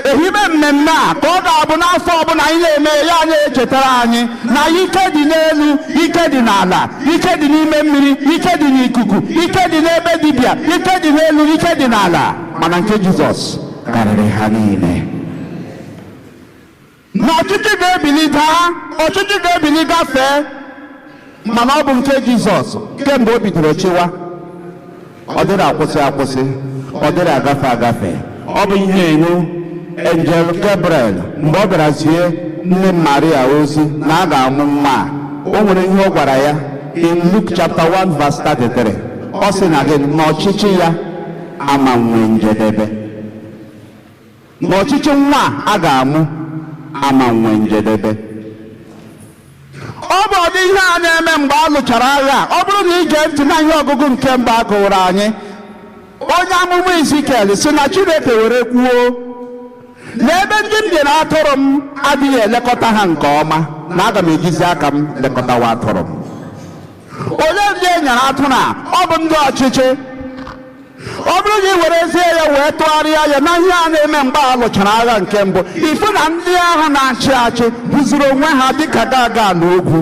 Ehime mmemme a ka ọ ga-abụ n'afọ ọbụla anyị na-eme ya na-echetara anyị na ike dị n'elu, ike dị n'ala, ike dị n'ime mmiri, ike dị n'ikuku, ike dị n'ebe dibịa, ike dị n'elu, ike dị n'ala, mana nke Jizọs karịrị ha niile. Na ọchịchị ga-ebili daa, ọchịchị ga-ebili gafee, mana ọ bụ nke Jizọs kemgbe o bidoro chịwa, ọ dịrị akwụsị akwụsị, ọ dịrị agafe agafe. Ọ bụ ihe enu Angel Gabriel mgbe ọ bịara zie nne Maria ozi na a ga-amụ nwa a, o nwere ihe ọ gwara ya in Luke chapter 1 verse 33. Ọ sị na gị na ọchịchị ya ama nwe njedebe, na ọchịchị nwa a ga-amụ ama nwe njedebe. Ọ bụ ọdị ihe a na-eme mgbe a lụchara agha. Ọ bụrụ na ige ntị na ihe ọgụgụ nke mbụ a gụrụ anyị, onye amụma Ezikiel si na Chineke were kwuo na ebe ndị m nyere atụrụ m adịghị elekọta ha nke ọma, na aga m ejizi aka m lekọtawa atụrụ m. Onye ndị e nyere atụrụ a? Ọ bụ ndị ọchịchị. Ọ bụrụ na ị werezie ya wee tụgharịa ya na ihe a na-eme mgbe a lụchara agha nke mbụ, ifu na ndị agha na-achị achị bụziri onwe ha dịka gaga na ogwu,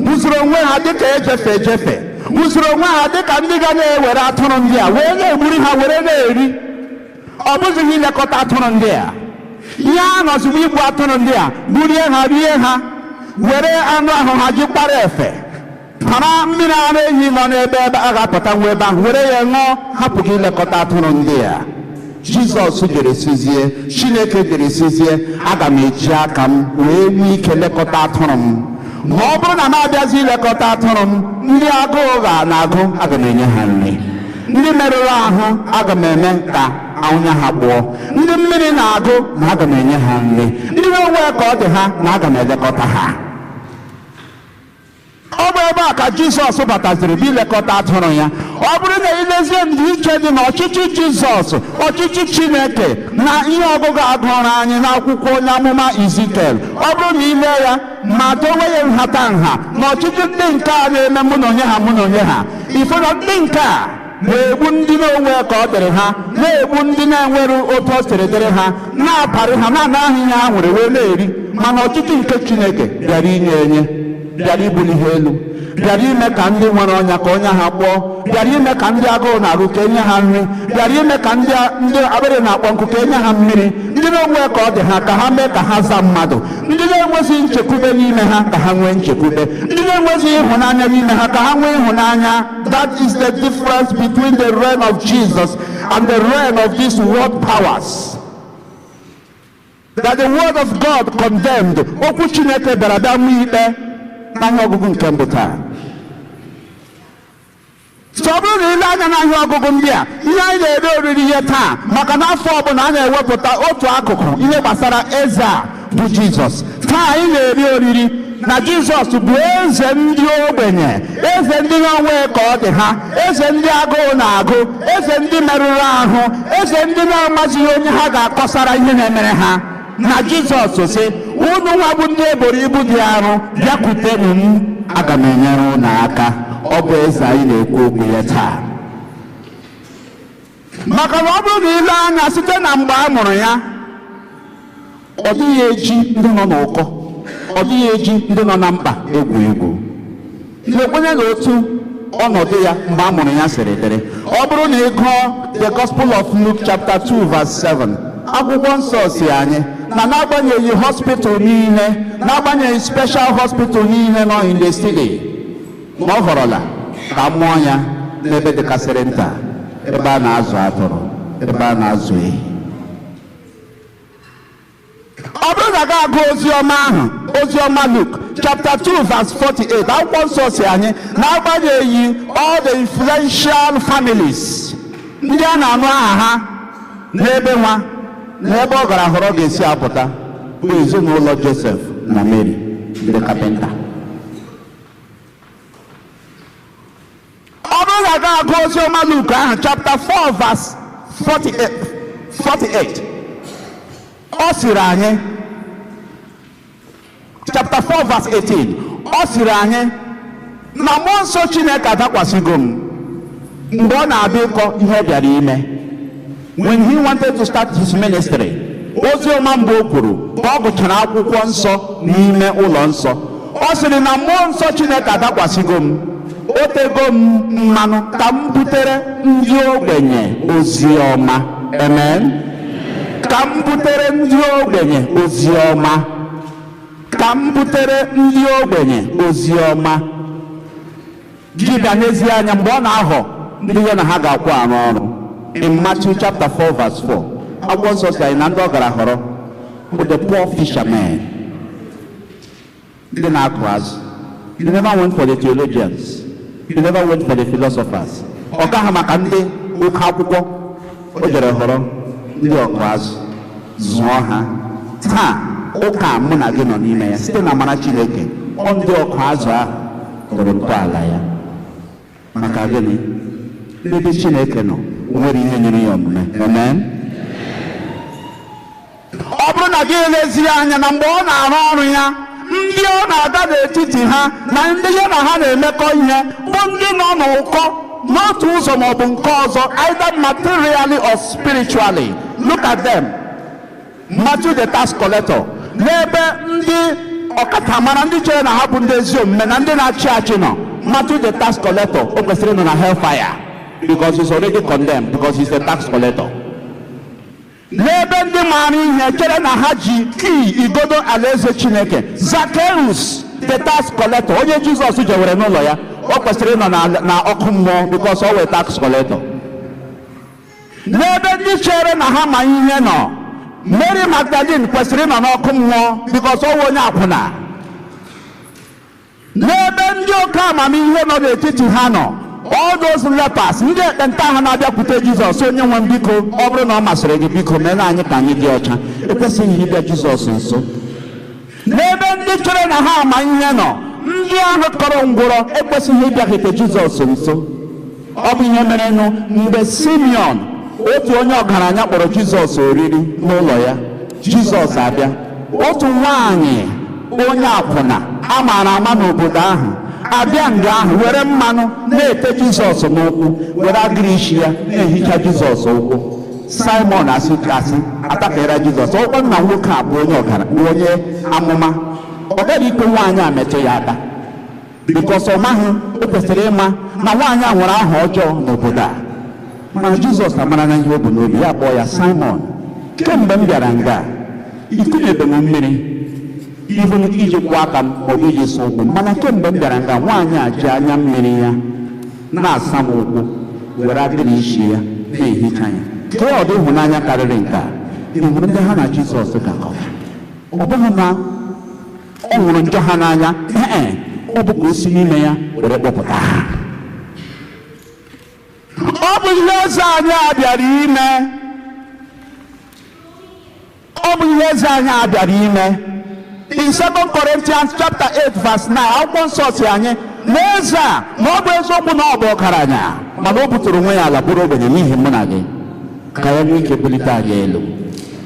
bụziri onwe ha dịka ejefe ejefe, bụziri onwe ha dịka ndị ga na-ewere atụrụ ndị a wee na-egburi ha were na-eri. Ọ bụzighị ilekọta atụrụ ndị a. Ihe a nọzigbo igbu atụrụ ndị a, gburie ha, rie ha, were anụ ahụ ha ji kpara efe, hara mmiri ara ehi nọ n'ebe ebe a ga-apụta nwa ebe ahụ were ya ṅụọ, hapụ gị ilekọta atụrụ ndị a. Jizọs jere sizie, Chineke jere sizie, aga m eji aka m wee nwee ike lekọta atụrụ m. Ma ọ bụrụ na m abịazi ilekọta atụrụ m, ndị agụụ ga na-agụ, aga m enye ha nri. Ndị merụrụ ahụ, aga m eme ka anya ha gbụọ. Ndị mmiri na-agụ, na aga m enye ha nri. Ndị na-enwe ka ọ dị ha, na aga m elekọta ha. Ọ bụ ebe a ka Jizọs bataziri bụ ilekọta atụrụ ya. Ọ bụrụ na ilezie ndịiche dị n'ọchịchị Jizọs, ọchịchị Chineke na ihe ọgụgụ agụrụ anyị n'akwụkwọ onye amụma Izikiel, ọ bụrụ na ile ya ma dowe ya nhata nha na ọchịchị ndị nke a na-eme mụ na onye ha mụ na onye ha, ife na ndị nke a na-egbu ndị na-onwe ka ọ dịrị ha, na-egbu ndị na-enwere otu o siri dịrị ha, na-aparị ha, na-anaghị ihe ha nwere wee na-eri. Mana ọchịchị nke Chineke bịara inye enye, bịara ibuli ha elu, bịara ime ka ndị nwere ọnya ka ọnya ha kpọọ, bịara ime ka ndị agụụ na-arụ ka enye ha nri, bịara ime ka ndị akpịrị na-akpọ nkụ ka enye ha mmiri, ndị na-enwe ka ọ dị ha ka ha mee ka ha zaa mmadụ, ndị na-enwezighị nchekwube n'ime ha ka ha nwee nchekwube, ndị na-enwezighị ịhụnanya n'ime ha ka ha nwee ịhụnanya. That is the difference between the reign of Jesus and the reign of these world powers. That the word of God condemned. Okwu Chineke bịara bịa nwee ikpe n'ahịa ọgụgụ nke mbụ taa. So ọ bụrụ na ile anya n'ahịa ọgụgụ ndị a, ihe anyị na-eri oriri ihe taa, maka na afọ ọbụla a na-ewepụta otu akụkụ ihe gbasara eze a bụ Jizọs. Taa anyị na-eri oriri na Jizọs bụ eze ndị ogbenye, eze ndị na-onwe ka ọ dị ha, eze ndị agụụ na-agụ, eze ndị merụrụ ahụ, eze ndị na-amazighị onye ha ga-akọsara ihe na-emere ha. Na Jizọs sị, unu nwa bụ ndị eboro ibu dị arụ, bịakwutenụ m, aga m enyere unu aka. Ọ bụ eze anyị na-ekwu okwu ya taa. Maka na ọ bụrụ na ile anya site na mgbe a mụrụ ya, ọ dịghị eji ndị nọ n'ụkọ, ọ dịghị eji ndị nọ na mkpa egwu egwu. Na-ekwenye na otu ọnọdụ ya mgbe a mụrụ ya siri dịrị. Ọ bụrụ na ị gụọ the Gospel of Luke chapter 2 verse 7, akwụkwọ nsọ si anyị na n'agbanyeghị hospital niile, n'agbanyeghị special hospital niile nọ in the city, ma ọ họrọla ka mụọ ya n'ebe dịkasịrị nta, ebe a na-azụ atụrụ, ebe a na-azụ ehi. Ọ bụrụ na gị agụ oziọma ahụ, oziọma Luke chapter 2 verse 48, akwụkwọ nsọ si anyị n'agbanyeghị all the influential families ndị a na-anụ aha ha n'ebe nwa n'ebe ọ gara họrọ ga-esi apụta bụ ezinụlọ Joseph na Mary ndị kapịnta. Ọ bụrụ na gị agụ oziọma Luke ahụ chapter 4 verse 48, ọ sịrị anyị chapter 4 verse 18, ọ sịrị anyị na mmụọ nsọ Chineke adakwasịgo m mgbe ọ na-abịa ịkọ ihe ọ bịara ime. When he wanted to start his ministry, oziọma mbụ o kwuru ka ọ gụchara akwụkwọ nsọ n'ime ụlọ nsọ, ọ sịrị na mmụọ nsọ Chineke adakwasịgo m, o tego m mmanụ ka m butere ndị ogbenye oziọma. Amen. Ka m butere ndị ogbenye oziọma. Ka m butere ndị ogbenye oziọma. Gị bịa n'ezie anya mgbe ọ na-ahọ ndị ya na ha ga-akwụ arụ ọrụ. In Matthew chapter 4 verse 4, akwụkwọ nsọ si anyị na ndị ọ gara họrọ bụ the poor fishermen, ndị na-akụ azụ. He never went for the theologians. He never went for the philosophers. Ọ gaghị maka ndị oke akwụkwọ. O jere họrọ ndị ọkụ azụ, zụọ ha. Taa ụka mụ na gị nọ n'ime ya site na amara Chineke, ọ ndị ọkụ azụ ahụ tụrụ ntọala ya. Maka gịnị? N'ebe Chineke nọ, o nwere ihe nyere ya omume. Amen. Ọ bụrụ na gị elezie anya na mgbe ọ na-arụ ọrụ ya, ndị ọ na-aga n'etiti ha na ndị ya na ha na-emekọ ihe bụ ndị nọ n'ụkọ, n'otu ụzọ ma ọ bụ nke ọzọ, either materially or spiritually. Look at them. Matthew the tax collector, n'ebe ndị ọkachamara, ndị chere na ha bụ ndị ezi omume na ndị na-achị achị nọ, Matthew the tax collector, o kwesịrị ịnọ na hellfire because he's already condemned, because he's a tax collector. N'ebe ndị maara ihe chere na ha ji kii igodo alaeze Chineke, Zacchaeus the tax collector, onye Jizọs jewere n'ụlọ ya, o kwesịrị ịnọ na ọkụ mmụọ because ọ wee tax collector. N'ebe ndị chere na ha ma ihe nọ, Mary Magdalene kwesịrị ịnọ n'ọkụ mmụọ because ọ wụ onye akwụna. N'ebe ndị oke amamihe nọ n'etiti ha nọ, all those lepers, ndị ekpenta ha na-abịakwute Jizọs, "Onye nwe m, biko, ọ bụrụ na ọ masịrị gị, biko mee anyị ka anyị dị ọcha," ekwesịghị ịbịa Jizọs nso. N'ebe ndị chere na ha ama ihe nọ, ndị ahụ kọrọ ngwụrọ ekwesịghị ịbịakwute Jizọs nso. Ọ bụ ihe merenụ mgbe Simeon, otu onye ọgaranya, kpọrọ Jizọs oriri n'ụlọ ya. Jizọs abịa, otu nwanyị onye akwụna a maara ama n'obodo ahụ abịa nga ahụ, were mmanụ na-ete Jizọs n'ụkwụ, were agịrị isi ya na-ehicha Jizọs ụkwụ. Simon asị, asị atapịara Jizọs ọkwa nna nwoke a bụ onye ọgara, bụ onye amụma, ọ gaghị ikwe nwaanyị a metụ ya aka, because ọ maghị, o kwesịrị ịma na nwaanyị a nwere aha ọjọọ n'obodo a. Mana Jizọs amara na ihe o bu n'obi ya, kpọọ ya, "Simon, kemgbe m bịara nga, ikunyebe m mmiri ibu iji kwụọ aka m maọbụ iji sa ụkwụ m. Mana kemgbe m bịara nga, nwaanyị a ji anya mmiri ya na-asa m ụkwụ, were agịrị isi ya na-ehicha ya. Kee ọdụ ịhụnanya karịrị nke a?" Ị hụrụ ndị ha na Jizọs gakọrọ? Ọ bụghị na ọ hụrụ njọ ha n'anya, ee, ọ bụ ka o si n'ime ya were kpọpụta ha. Ọ bụ ihe eze anyị a bịara ime. Ọ bụ ihe eze anyị a bịara ime. In 2 Corinthians chapter 8 verse 9, akwụkwọ nsọ si anyị na eze a, na ọ bụ eziokwu na ọ bụ ọgaranya, mana o buturu onwe ya ala, bụrụ ogbenye n'ihi mụ na gị, ka ya nwee ike bulite anyị elu.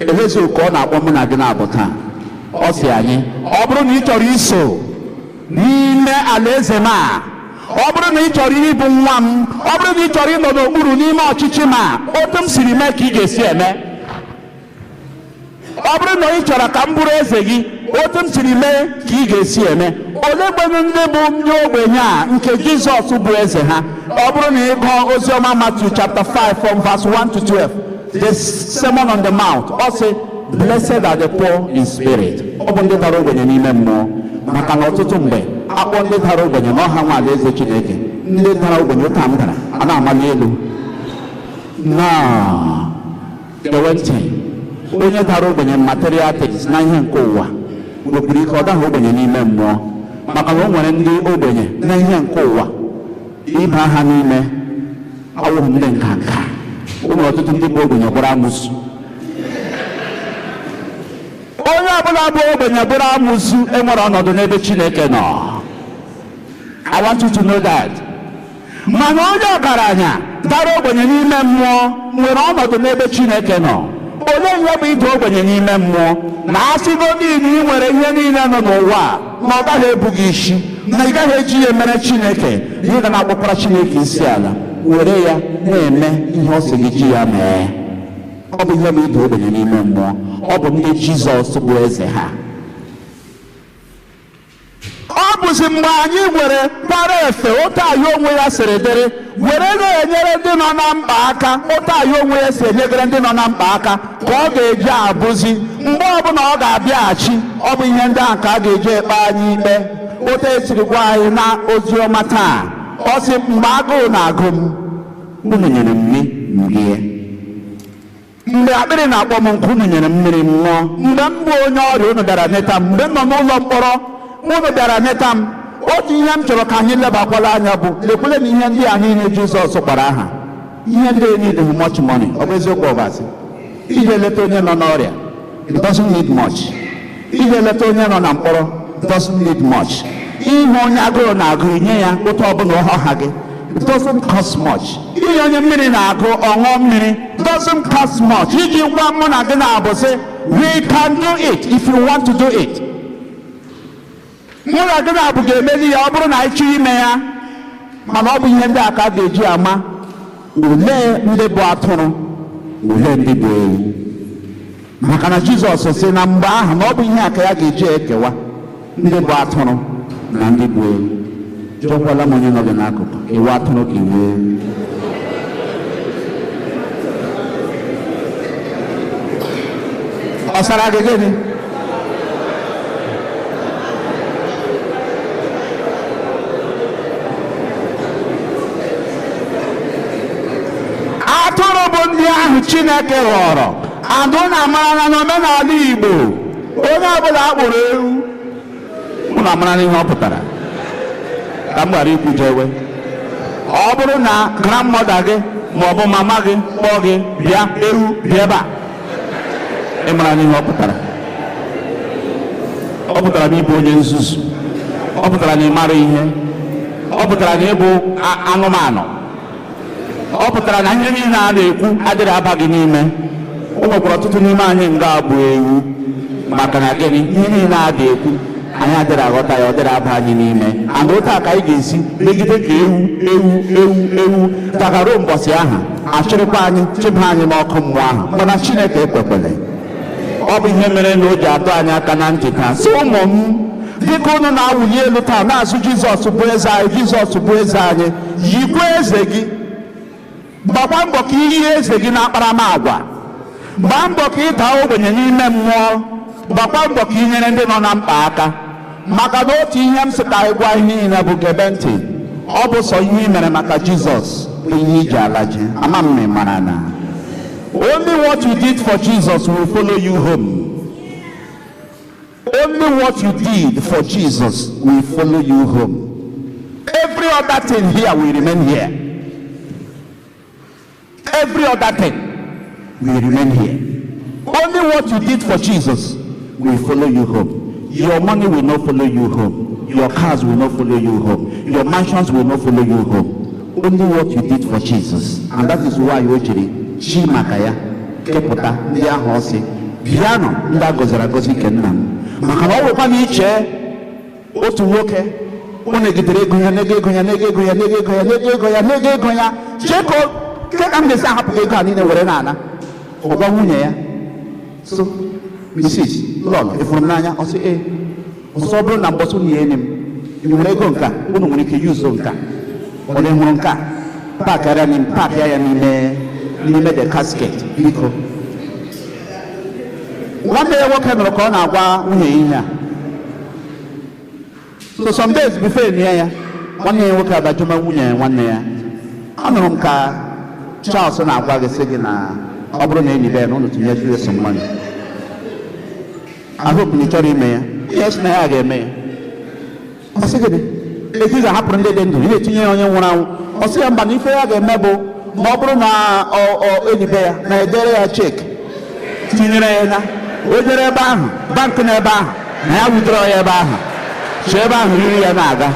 Elezu ka ọ na-akpọ mụ na gị na-abụ taa. Ọ si anyị, ọ bụrụ na ị chọrọ iso n'ime alaeze m a, ọ bụrụ na ị chọrọ ịbụ nwa m, ọ bụrụ na ị chọrọ ịnọ n'okpuru n'ime ọchịchị m a, otu m siri mee ka ị ga-esi eme. Ọ bụrụ na ị chọrọ ka m bụrụ eze gị, otu m siri mee ka ị ga-esi eme. Olee gbenụ ndị bụ ndị ogbenye a nke Jizọs bụ eze ha? Ọ bụrụ na ị gụọ oziọma Matthew chapter 5 from verse 1 to 12, the Sermon on the Mount, ọ sị, "Blessed are the poor in spirit." Ọ bụ ndị dara ogbenye n'ime mmụọ, maka na ọtụtụ mgbe akpọ ndị dara ogbenye na ọha nwa alaeze Chineke. Ndị dara ogbenye ụta m dara a na-amali elu na gewe ntị. Onye dara ogbenye material things na ihe nke ụwa nwekwara ike ọ daghị ogbenye n'ime mmụọ, maka na o nwere ndị ogbenye na ihe nke ụwa, ịba ha n'ime awụghị ndị nka nka. O nwere ọtụtụ ndị bụ ogbenye bụrụ amụsụ. Onye ọbụla bụ ogbenye bụrụ amụsụ enwere ọnọdụ n'ebe Chineke nọ. I want you to know that. Mana onye ọgaranya dara ogbenye n'ime mmụọ nwere ọnọdụ n'ebe Chineke nọ. Olee ihe bụ ịda ogbenye n'ime mmụọ? Na asịgo niile ị nwere ihe niile nọ n'ụwa a, na ọ gaghị ebu gị isi, na ị gaghị eji ya emere Chineke ihe, ga na-akpọkwara Chineke isi ala, were ya na-eme ihe ọ sị gị ji ya mee. Ọ bụ ihe bụ ịda ogbenye n'ime mmụọ. Ọ bụ ndị Jizọs bụ eze ha. Ọ bụzi mgbe anyị were kwara efe otu anyị onwe ya siri dịrị, were na-enyere ndị nọ na mkpa aka otu anyị onwe ya si enyegere ndị nọ na mkpa aka, ka ọ ga-eji abụzi mgbe ọbụla ọ ga-abịaghachi, ọ bụ ihe ndị ahụ ka a ga-eji ekpe anyị ikpe. Otu esiri gwa anyị na ozi ọma taa, ọ sị, "Mgbe agụụ na-agụ m, unu nyere m nri m rie. Mgbe akpịrị na-akpọ m nkụ, unu nyere m mmiri m ṅụọ. Mgbe m bụ onye ọrịa, unu bịara neta m. Mgbe m nọ n'ụlọ mkpọrọ, unu bịara neta m." Otu ihe m chọrọ ka anyị lebakwala anya bụ, lekwele na ihe ndị a niile Jizọs kpọrọ aha, ihe ndị a need much money. Ọ bụ eziokwu, ọ bụ asị? Ije leta onye nọ n'ọrịa, it doesn't need much. Ije leta onye nọ na mkpọrọ doesn't need much. Ihe onye agụrụ na-agụ, inye ya otu ọbụla ọha gị, it doesn't cost much. Inye onye mmiri na-agụ, ọṅụọ mmiri, doesn't cost much. Iji gwa mụ na gị na-abụ sị, we can do it if you want to do it. Mụ na gị na-abụ ga-emeli ya ọ bụrụ na anyị chọọ ime ya. Mana ọ bụ ihe ndị a ka a ga-eji ama olee ndị bụ atụrụ, olee ndị bụ ewu. Maka na Jizọs sị na mgbe ahụ na ọ bụ ihe a ka ya ga-eji ekewa ndị bụ atụrụ na ndị bụ ewu. Jụkwala m onye nọ gị n'akụkụ, ewu atụrụ ka iwu ewu. Ọ sara gị gịnị? Atụrụ bụ ndị ahụ Chineke ghọrọ. Adụ na amara n'omenala Igbo, onye ọbụla akpụrụ ewu, unu amara n'ihe ọ pụtara. Ka m ghara ikwujewe. Ọ bụrụ na grandmother gị ma ọ bụ mama gị kpọọ gị bịa ewu bịa ebe a, ị mara n'ihe ọ pụtara. Ọ pụtara na ịbụ onye nzuzu, ọ pụtara na ị mara ihe, ọ pụtara na ịbụ anụmanụ, ọ pụtara na ihe niile a na-ekwu adịrị aba gị n'ime. O nwekwara ọtụtụ n'ime anyị nga bụ ewu, maka na gịnị? Ihe niile a na-ekwu anyị adịrị aghọta ya, ọ dịrị aba anyị n'ime. And otu a ka anyị ga-esi megide ka ewu ewu ewu ewu tagaruo mbọsị ahụ achịrịkwa anyị chịba anyị n'ọkụ mmụọ ahụ. Mana Chineke ekwekwele. Ọ bụ ihe mere na o ji adọ anyị aka na ntị taa, sị ụmụ m, dịka unu na-awụli elu taa na-azụ Jizọs bụ eze anyị, Jizọs bụ eze anyị, yikwa eze gị. Gbakwa mbọ ka iyi eze gị na akparamagwa, gbaa mbọ ka ị daa ogbenye n'ime mmụọ, gbakwa mbọ ka ị nyere ndị nọ na mkpa aka. Maka na otu ihe m sị ka anyị gwa ihe niile bụ gebe ntị, ọ bụ sọ ihe ị mere maka Jizọs bụ ihe iji ala ji. Ama m mara na only what you did for Jesus will follow you home. Only what you did for Jesus will follow you home. Every other thing here will remain here. Every other thing will remain here. Only what you did for Jesus will follow you home. Your money will not follow you home. Your cars will not follow you home. Your mansions will not follow you home. Only what you did for Jesus. And that is why o jiri chi maka ya kepụta ndị ahụ ọ sị bịanụ ndị a gọziri agọzi nke nna m. Maka na ọ bụkwa na iche otu nwoke ọ negidere ego ya, nege ego ya, nege ego ya, nege ego ya, nege ego ya, nege ego ya, chee ka m ga-esi ahapụ ego a niile were na-ana. Ọ gwa nwunye ya, so Mrs. Lọlọ, ịfụrụ m n'anya? Ọ sị ee. Ọsọ bụrụ na mgbọsụ na enyi m, ị nwere ego nka, unu nwere ike yuzo nka. Ọ na hụrụ nka, paakịa ya n'ime the casket, biko. Nwanne ya nwoke nụrụ ka ọ na-agwa nwunye ya ihe a. So some days before enyi ya, nwanne ya nwoke abajụma nwunye ya nwanne ya. Anụrụ m ka Charles na-agwa gị sị gị na ọ bụrụ na enyi be ya na unu tinye some money. I hope na ị chọrọ ime ya. Ihe sị na ya ga-eme ya. Ọ sị gịnị? Etu ị ga-ahapụrụ ndị dị ndụ, ị na-etinye ya onye nwụrụ anwụ. Ọ sị ya mba, na ife ya ga-eme bụ ma ọ bụrụ na enyi be ya na-edere ya cheki tinyere ya na o jere ebe ahụ, bankị na ebe ahụ, na ya wutere ya ebe ahụ, si ebe ahụ riri ya na-aga.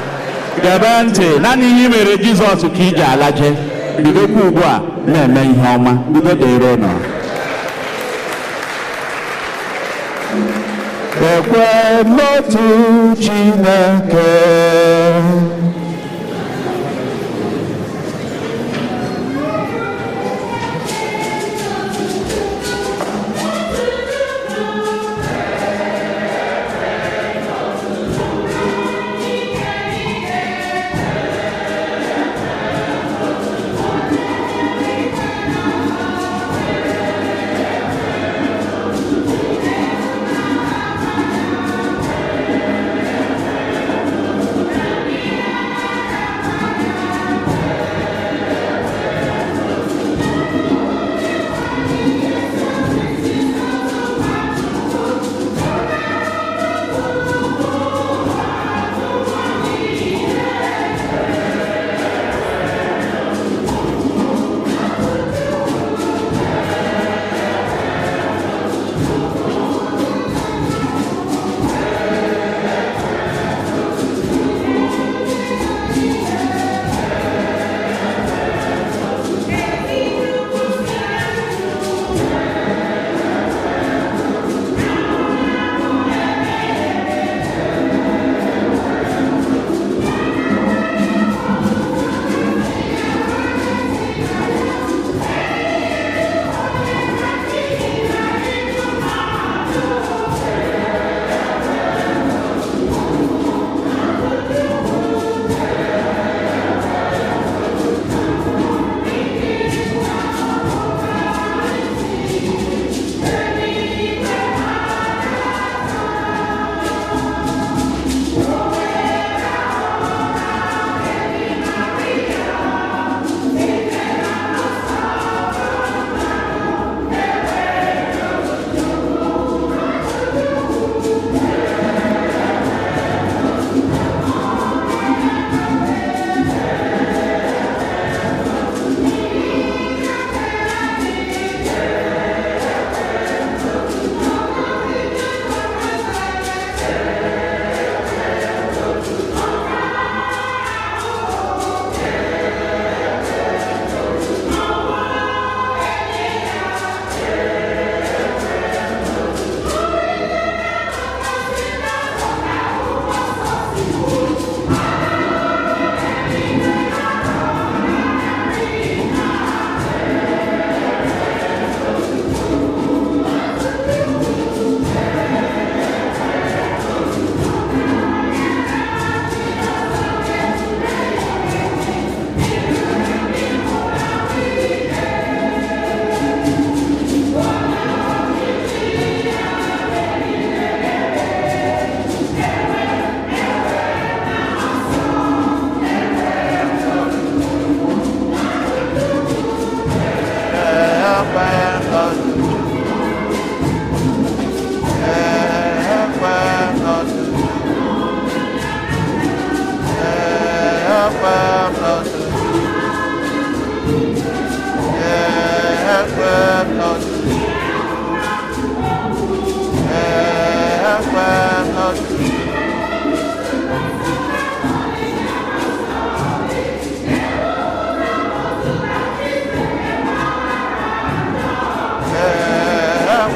Gebe ntị, naanị ihe i mere Jizọs ka iji alaje. Bidokwa ugbu a na-eme ihe ọma. Udo dịrị unu. Ekwe n'otu Chineke.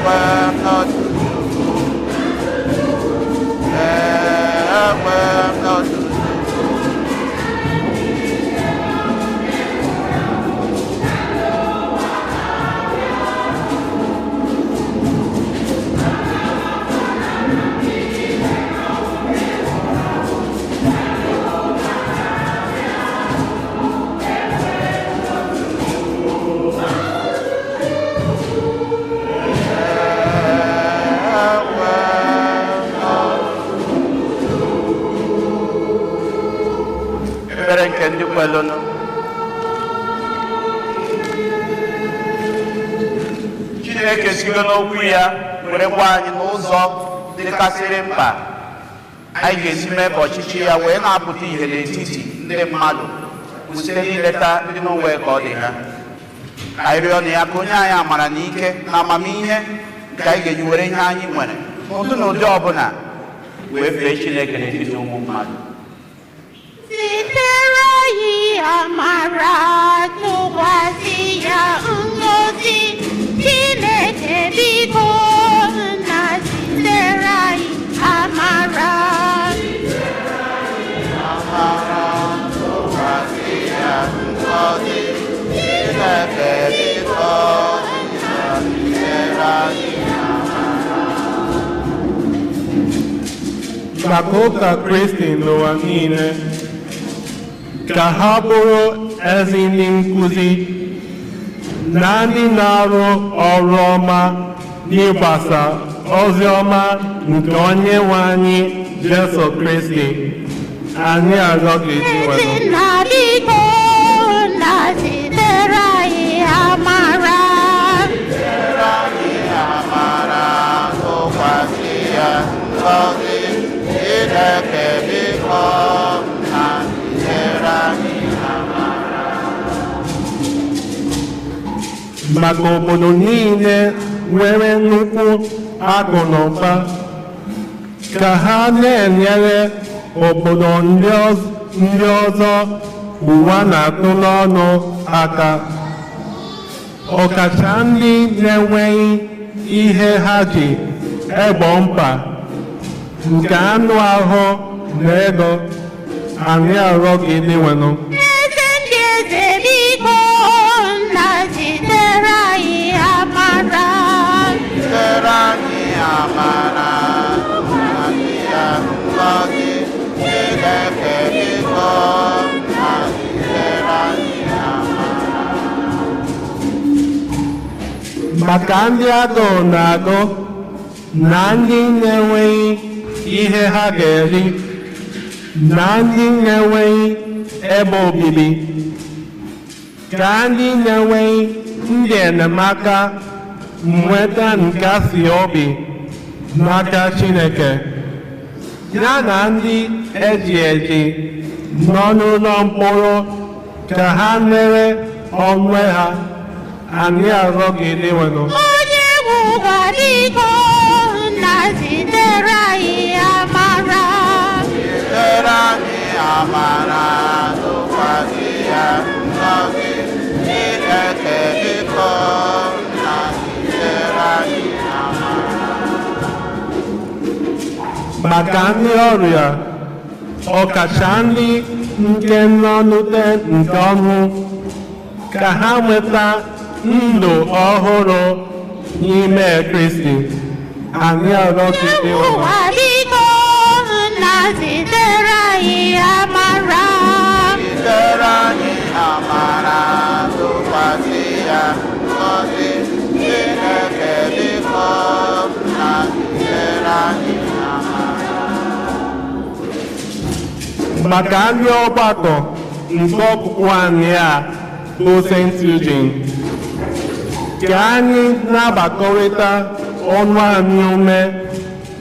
Ekwe m n'otu Chukwu. Ekwe m n'otu Chukwu. Ekpere nke ndị kwelụnụ. Chineke sigo n'okwu ya were gwa anyị n'ụzọ dịkasịrị mkpa anyị ga-esi mee ka ọchịchị ya wee na-apụta ìhè n'etiti ndị mmadụ bụ site n'ileta ndị n'onwe ka ọ dị ha. Anyị rịọ na ya ka onye anyị amara na ike na amamihe nke anyị ga-eji were ihe anyị nwere n'ụdị na ụdị ọbụla wee fee Chineke n'etiti ụmụ mmadụ. Zitere anyị amara, tụkwasị ya ngọzi. Chineke biko nna, zitere anyị amara. Amara tụkwasị ya ngọzi. Chineke biko nna, zitere anyị amara. Maka ụka Kristi n'ụwa niile, ka ha bụrụ ezi ndị nkuzi na ndị na-arụ ọrụ ọma n'ịgbasa ozi ọma nke Onyenwe anyị Jesu Kristi. Anyị arịọ gị Dinwenụ. Ezinna biko nna, zitere anyị amara. Zitere anyị amara, tụkwasị ya ngọzi. Chineke biko nna, zitere anyị amara. Maka obodo niile nwere nnukwu akụ na ụba, ka ha na-enyere obodo ndị ọzọ ụwa na-atụ n'ọnụ aka, ọkacha ndị na-enweghị ihe ha ji egbo mkpa nke anụ ahụ na ego. Anyị arịọ gị Dinwenụ. Eze ndị eze biko nna, zitere anyị amara. Zitere anyị amara, tụkwasị ya ngọzi. Chineke biko nna, zitere anyị amara. Maka ndị agụụ na-agụ na ndị na-enweghị ihe ha ga-eri na ndị na-enweghị ebe obibi, ka ndị na-enweghị ndị enyemaka nweta nkasi obi n'aka Chineke, ya na ndị eji eji nọ n'ụlọ mkpọrọ ka ha nwere onwe ha. Anyị arịọ gị Dinwenụ. Onye nwe ụwa biko nna, zitere anyị amara. Zitere anyị amara, tụkwasị ya ngọzi. Chineke biko nna, zitere anyị amara. Maka ndị ọrịa, ọkacha ndị nke nọ n'ute nke ọnwụ, ka ha nweta ndụ ọhụrụ n'ime Kristi. Anyị arịọ gị Dinwenụ. Ụwa biko nna, zitere anyị amara. Zitere anyị amara, tụkwasị ya ngọzi. Chineke biko nna, zitere anyị amara. Maka ndị ọgbakọ nke ọkpụkpụ anyị a bụ St. Eugene, ka anyị na-agbakọrịta ọnụ anyị ume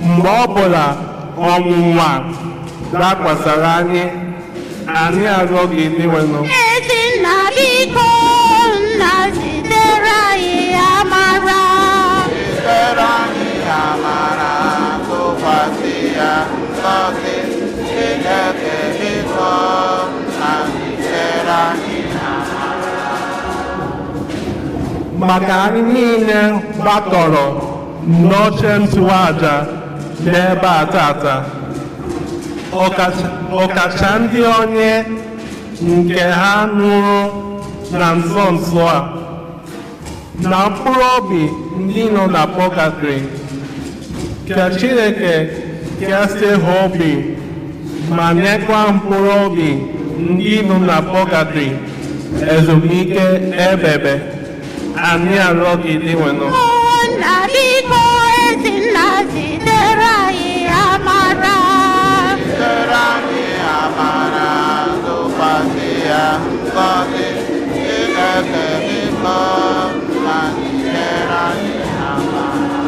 mgbe ọbụla ọnwụnwa dakwasara anyị. Anyị arịọ gị Dinwenụ. Ezinna biko nna, zitere anyị amara. Zitere anyị amara, tụkwasị ya ngọzi. Chineke biko nna, zitere anyị amara. Maka anyị niile gbakọrọ n'oche ntụaja n'ebe a tata, ọkacha ndị onye nke ha nụrụ na nso nso a, na mkpụrụ obi ndị nọ na pọgatrị, ka Chineke kesie ha obi ma nyekwa mkpụrụ obi ndị nọ na pọgatrị ezumike ebebe. Anyị arịọ gị Dinwenụ. Nna biko Ezinna zitere anyị amara. Zitere anyị amara, tụkwasị ya ngọzi. Chineke biko nna zitere anyị amara.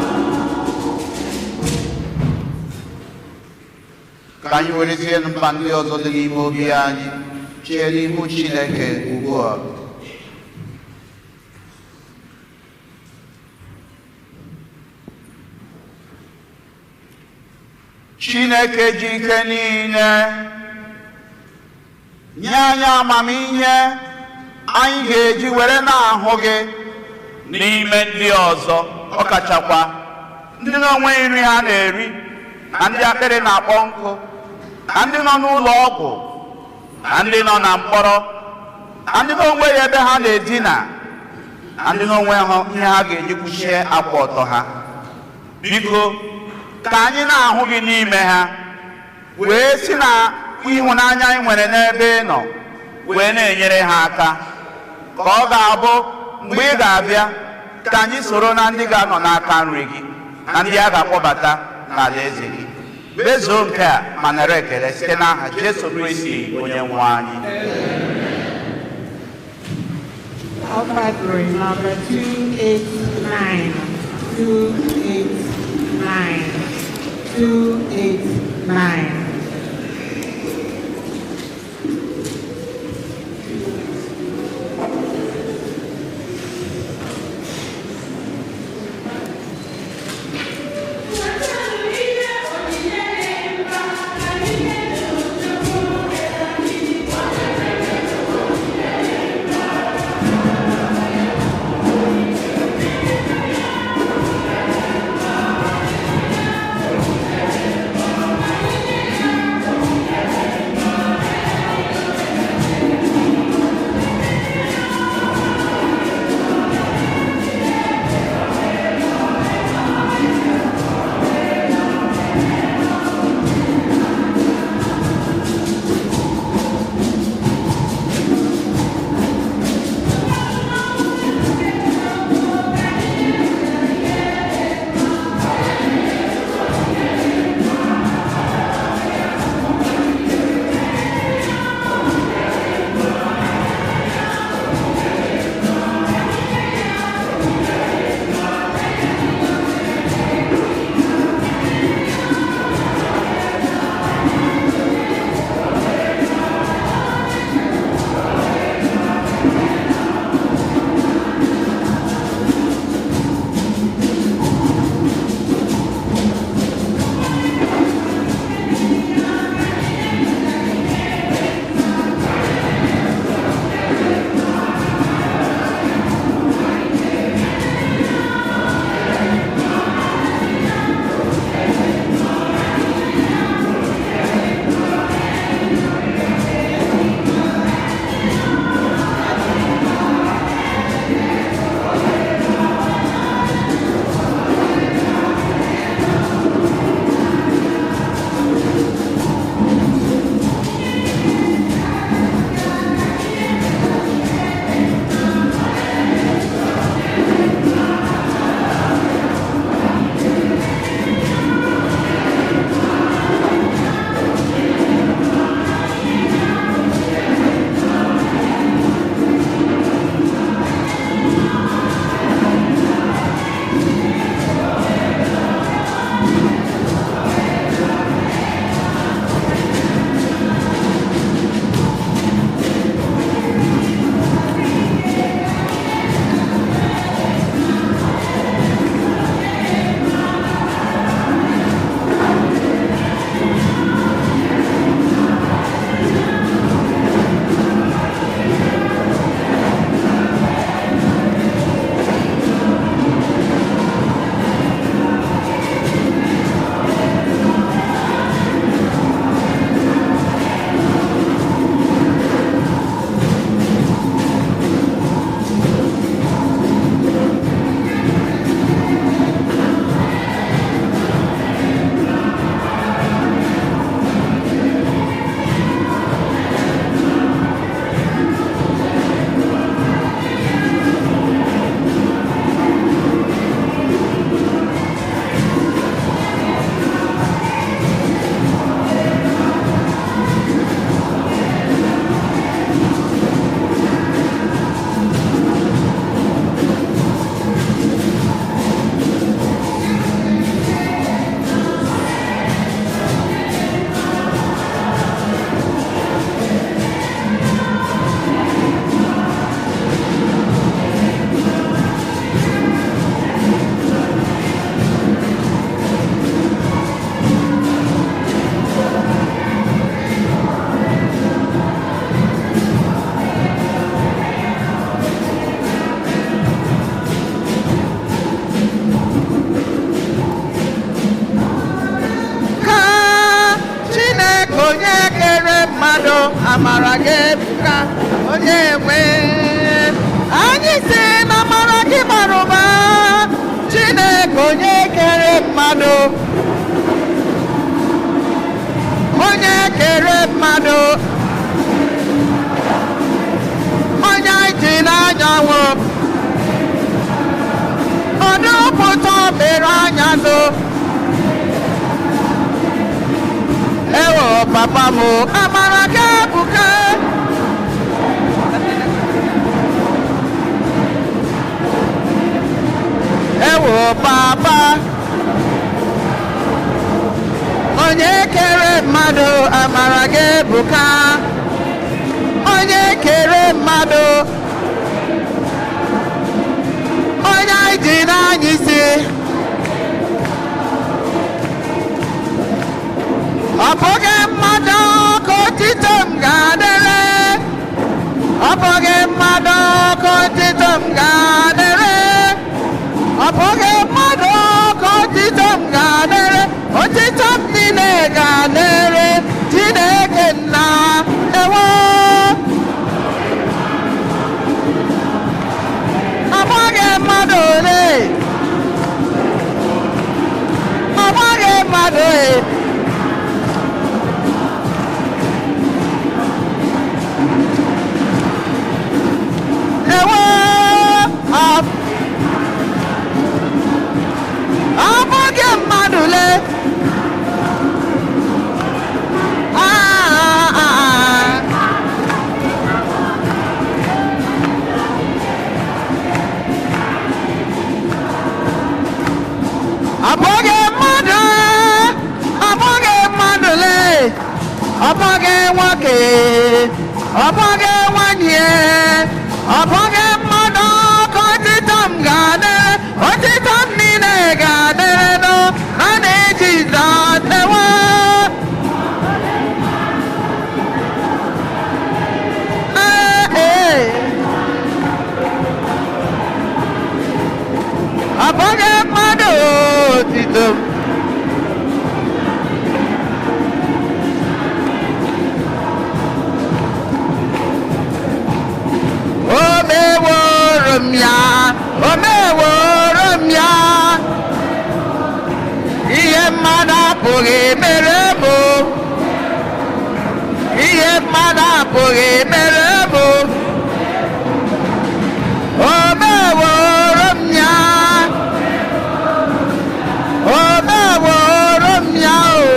Ka anyị werezie mkpa ndị ọzọ dị n'ime obi anyị chee n'ihu Chineke ugbu a. Chineke ji ike niile nye anyị amamihe anyị ga-eji were na-ahụ gị n'ime ndị ọzọ, ọkachakwa ndị na-enweghị nri ha na-eri, na ndị akpịrị na-akpọ nkụ, na ndị nọ n'ụlọ ọgwụ, na ndị nọ na mkpọrọ, na ndị na-enweghị ebe ha na-edina, na ndị na-enweghị ihe ha ga-eji kpuchie akwa ọtọ ha. Biko ka anyị na-ahụ gị n'ime ha, wee si na ịhụnanya anyị nwere n'ebe ị nọ wee na-enyere ha aka, ka ọ ga-abụ mgbe ị ga-abịa ka anyị soro na ndị ga-anọ n'aka nri gị na ndị a ga-akpọbata n'alaeze gị. Mezuo nke a ma nara ekele site n'aha Jesu Kristi onye nwe anyị. Offering number 289, 289, 289. mmadụ, amara gị ebuka, onye nwe. Anyị si na amara gị bara ụba, Chineke onye kere mmadụ, onye kere mmadụ, onye anyị ji n'anyanwụ, ọdụpụta mere anya nụ. Ewo papa m, amara gị ebuka. Ewo papa, onye kere mmadụ, amara gị ebuka. Onye kere mmadụ, onye anyị ji n'anya isi. Ọ bụghị mmadụ ka otito m ga-adịrị, ọ bụghị mmadụ ka otito m ga-adịrị, ọ bụghị mmadụ ka otito m ga-adịrị, otito m niile ga-adịrị Chineke nna. Ewo, ọ bụghị mmadụ ole, ọ bụghị mmadụ e. Ewo, ọ bụghị mmadụ le. Ọ bụghị mmadụ, ọ bụghị mmadụ le, ọ bụghị nwoke, ọ bụghị nwanyị, ọ bụghị mmadụ ka otito m ga-adịrị, otito m niile ga-adịrị nụ naanị Jizọs. Ewo, ee ee, ọ bụghị mmadụ otito m. O meworo m ya, o meworo m ya, ihe mmadụ apụghị mere m, ihe mmadụ apụghị mere m. O meworo m ya, o meworo m ya, o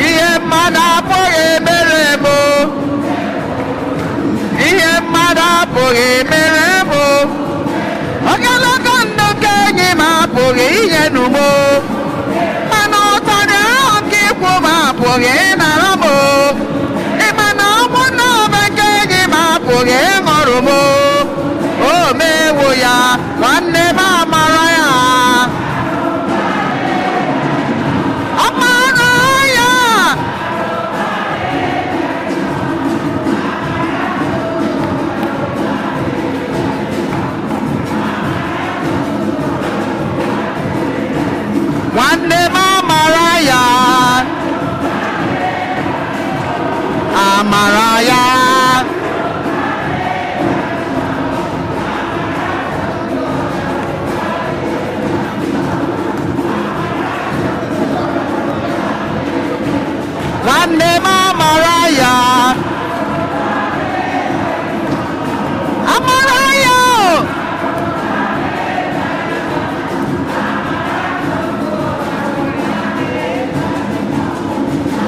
ihe mmadụ apụghị mere m, ihe mmadụ apụghị mere m. Ogologo ndụ nke enyi m apụghị inye n'ugbo, mana ụtarị ahụ nke ikwu m apụghị ịnara m. Ịma na ọnwụ na ọba nke enyi m apụghị ịṅụrụ m. O mewo ya, nwanne m, amara ya, amara ya. Nwanne m, amara ya, amara ya. Nwanne m, amara ya, amara ya.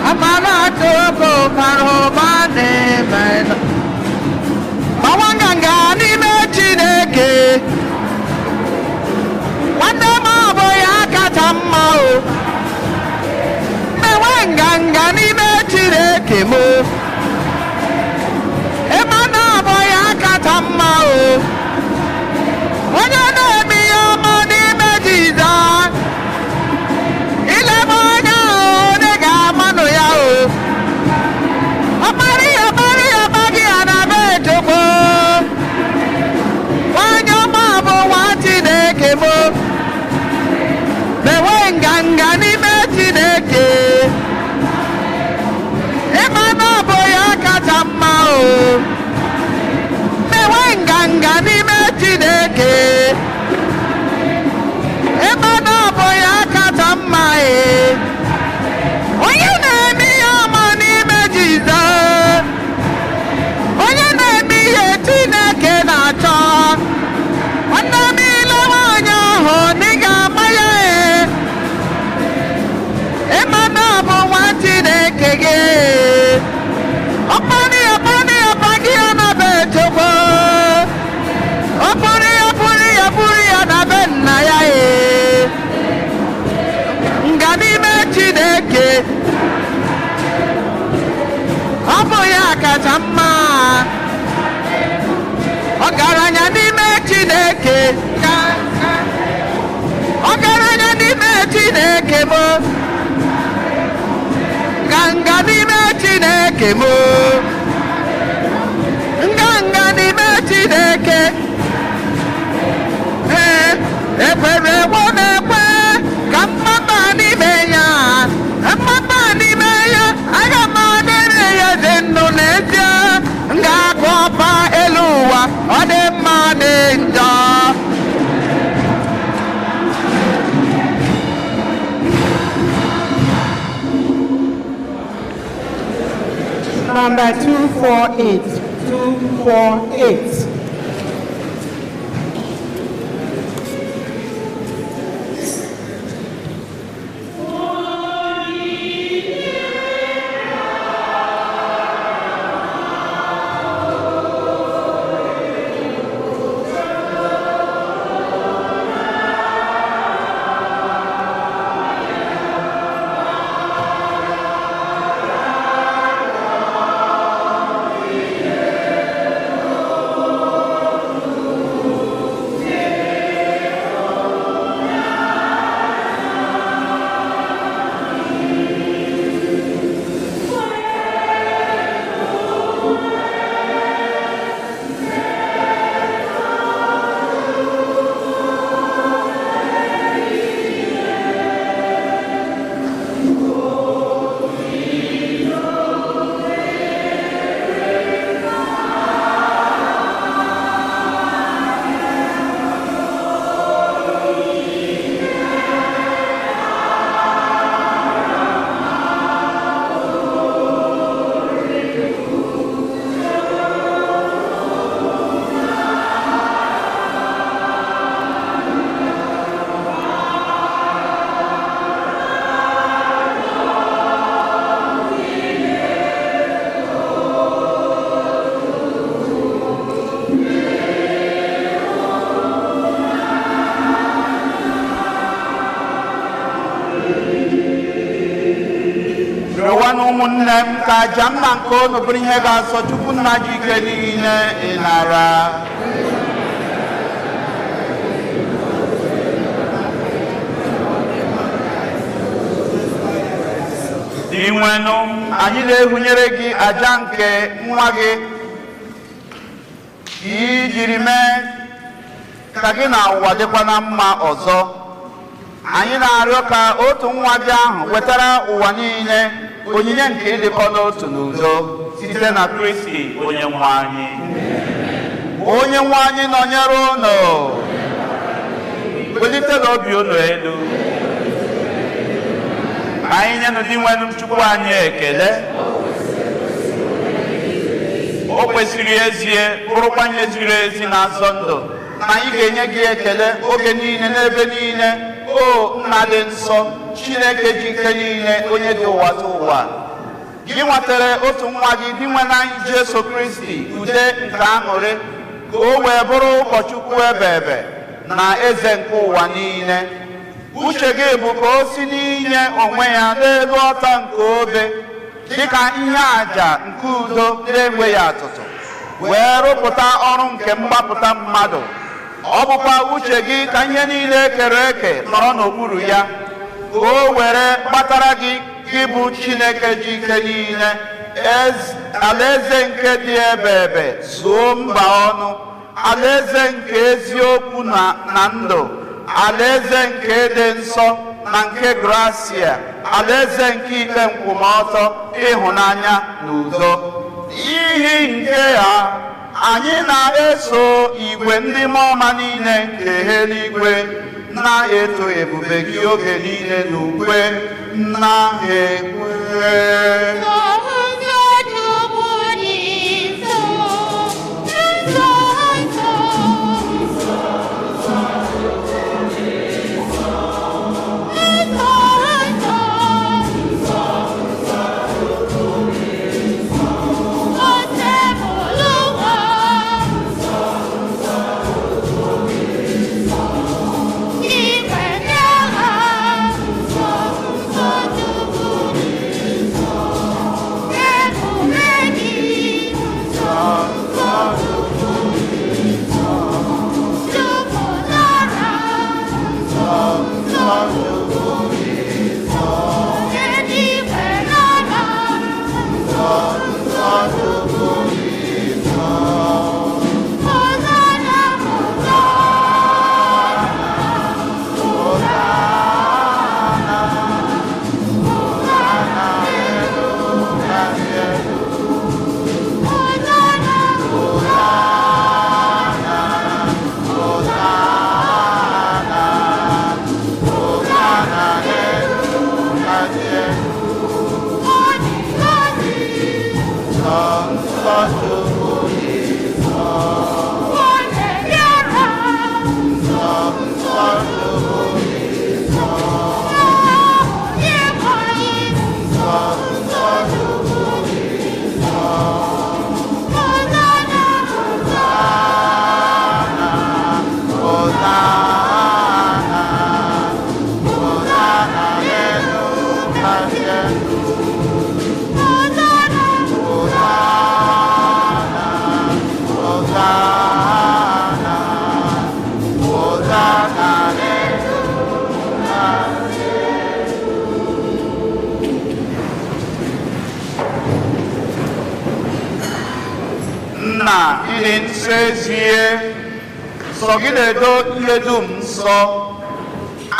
Amara Chukwu bara ụba n'ime gbawa nganga n'ime Chineke. Nwanne m, ọ bụ ya kacha mma o. Mewe nganga n'ime Chineke m, ịma na ọ bụ ya kacha mma o. Onye na-eme ihe ọma n'ime Jizọs, ilebe onye ahụ, onye ga-amanụ ya o. Ọkpara ya, ọkpara ya, gbaghị ya na be Chukwu. Nwanyị ọma bụ nwa Chineke m. Mewe nganga n'ime Chineke. o. Mewe nganga n'ime Chineke, ebe na ọ bụ ya kacha mma e. Onye na-eme ihe ọma n'ime Jizọs, onye na-eme ihe Chineke na-achọ, nwanne m ilewe anya ahụ na ị ga-ama ya e. Ebe na ọ bụ nwa Chineke gị. Ọkpọrọ ya kpọrọ ya gị ya na be Chukwu. Ọ kpọrọ ya bụrụ ya bụrụ ya na be nna ya e. Nga n'ime Chineke, ọ bụ ya kacha mma. Ọgaranya n'ime Chineke, ọgaranya n'ime Chineke mo. Nganga n'ime Chineke mo. Nganga n'ime Chineke. Ee, ekwere ekwe na-ekwe ka mmata n'ime ya, mmata n'ime ya, aga m adịrị ya dị ndụ n'ezie. M ga-akụ ọpa elu ụwa, ọ dị mma dị njọ. Number 248, 248. Ụmụnne m, ka aja mma nke unu bụrụ ihe ga-asọ Chukwu nna ji ike niile ịnara. Dinwenụ, anyị na-ehunyere gị aja nke nwa gị ijiri mee ka gị na ụwa dịkwa na mma ọzọ. Anyị na-arịọ ka otu nwa gị ahụ wetara ụwa niile onyinye nke ịdịkọ n'otu n'udo site na Kristi onye nwe anyị. Onye nwe anyị nọnyere unu. Welite n'obi unu elu. Anyị nyenụ Dinwenụ Chukwu anyị ekele. O kwesịrị ezie, bụrụkwa ihe ziri ezi na azọ ndụ, na anyị ga-enye gị ekele oge niile n'ebe niile. O nna dị nsọ, Chineke ji ike niile, onye dị ụwa tụ ụwa. Gị nwetere otu nwa gị, Dinwenụ anyị Jesu Kristi, ude nke aṅụrị, ka o wee bụrụ ụkọchukwu ebe ebe na eze nke ụwa niile. Uche gị bụ ka o si n'inye onwe ya n'elu ọta nke obe dịka ihe àjà nke udo na-enweghị atụtụ, wee rụpụta ọrụ nke mgbapụta mmadụ. Ọ bụkwa uche gị ka ihe niile ekere eke nọrọ n'okpuru ya, ka o were kpatara gị, gị bụ Chineke ji ike niile, alaeze nke dị ebe ebe zuo mba ọnụ, alaeze nke eziokwu na ndụ, alaeze nke dị nsọ na nke grasia, alaeze nke ikpe nkwụmọtọ, ịhụnanya na udo. N'ihi nke ya, anyị na-eso igwe ndị mmụọ ọma niile nke eluigwe na-eto ebube gị oge niile n'ukwe na-ekwe. Nna ịdị nsọ ezie, sọ gị na-edo ihe dum nsọ.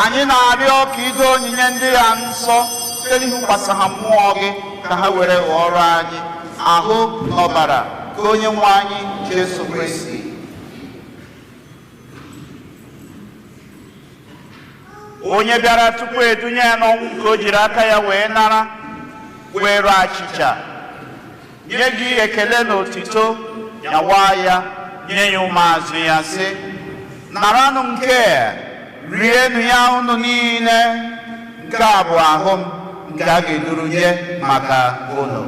Anyị na-arịọ ka ido onyinye ndị ya nsọ site n'ihukwasị ha mmụọ gị ka ha were ghọọrọ anyị ahụ na ọbara ka onye nwe anyị Jesu Kristi. Onye bịara tupu edunye ya n'ọnwụ nke o jiri aka ya wee nara, were achịcha nye gị ekele na otito, nyawa ya nye ya ụmụazụ ya sị, naranụ nke a, rienụ ya unu niile, nke a bụ ahụ m nke a ga-eduru nye maka unu.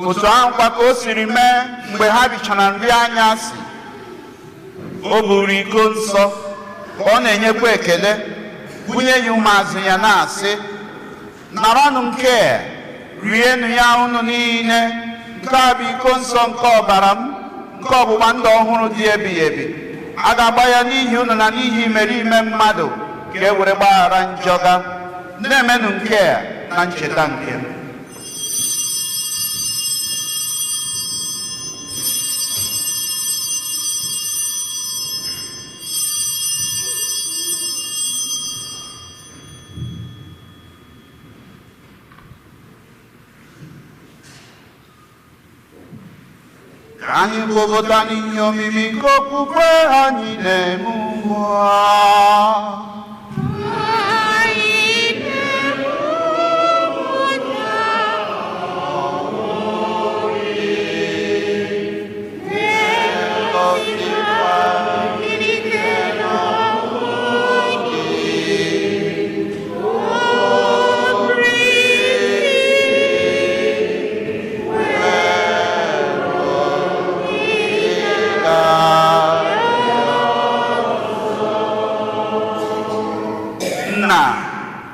Otu ahụ kwa ka o siri mee mgbe ha richara nri anyasị, o buru iko nsọ ka ọ na-enyekwa ekele, bunye ya ụmụazụ ya na-asị, naranụ nke a, rienụ ya unu niile, nke a bụ iko nsọ nke ọbara m, nke ọgbụgba ndụ ọhụrụ dị ebighị ebi. A ga-agba ya n'ihi unu na n'ihi imerime mmadụ ka e were gbaghara njọ ga. Na-emenụ nke a na ncheta nke m. Ka anyị kwupụta n'ihe omimi nke okwukwe anyị na-eme ugbu a.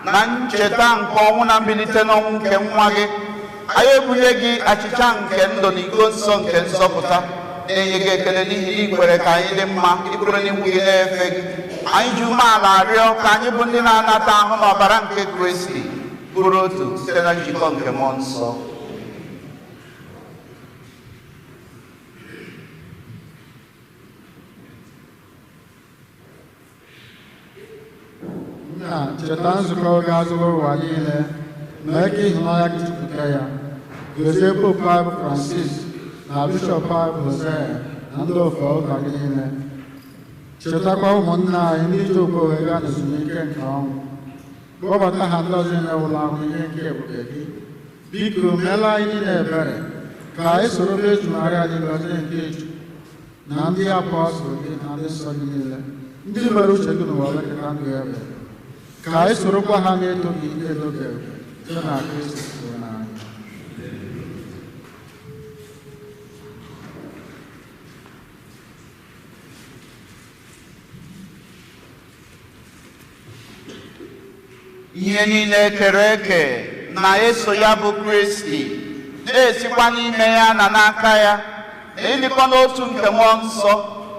Na ncheta nke ọnwụ na mbilite n'ọnwụ nke nwa gị, anyị ebunye gị achịcha nke ndụ na iko nsọ nke nzọpụta, na-enye gị ekele n'ihi na ị kwere ka anyị dị mma ịbụrụ n'ihu gị na-efe gị. Anyị ji umeala arịọ ka anyị bụ ndị na-anata ahụ na ọbara nke Kristi, Bụrụ otu site na njikọ nke Mmụọ Nsọ. Nna, cheta nzukọ ga-azụrụ ụwa niile, mee ka ịhụnanya gị jupụta ya. Gozie Popu anyị bụ Francis na Bishọp anyị bụ Hosea na ndị ofe ụka gị niile. Chetakwa ụmụnna anyị ndị ji okwukwe wee gaa n'ezumike nke ọnwụ. Kpọbata ha ndị ọzọ emewụla ahụ n'ihe nke ebube gị. Biko meela anyị niile ebere ka anyị soro Virgin Maria dị ngọzi nke Chukwu na ndị apọstụl gị na ndị nsọ gị niile, ndị mere uche gị n'ụwa wee keta ndụ ebere. Ka anyị sorokwa ha na-eto gị eto gị ebube site na Kristi Onyenwe anyị. Ihe niile ekere eke na-eso ya bụ Kristi, na-esikwa n'ime ya na n'aka ya, na ịdịkọ n'otu nke Mmụọ Nsọ,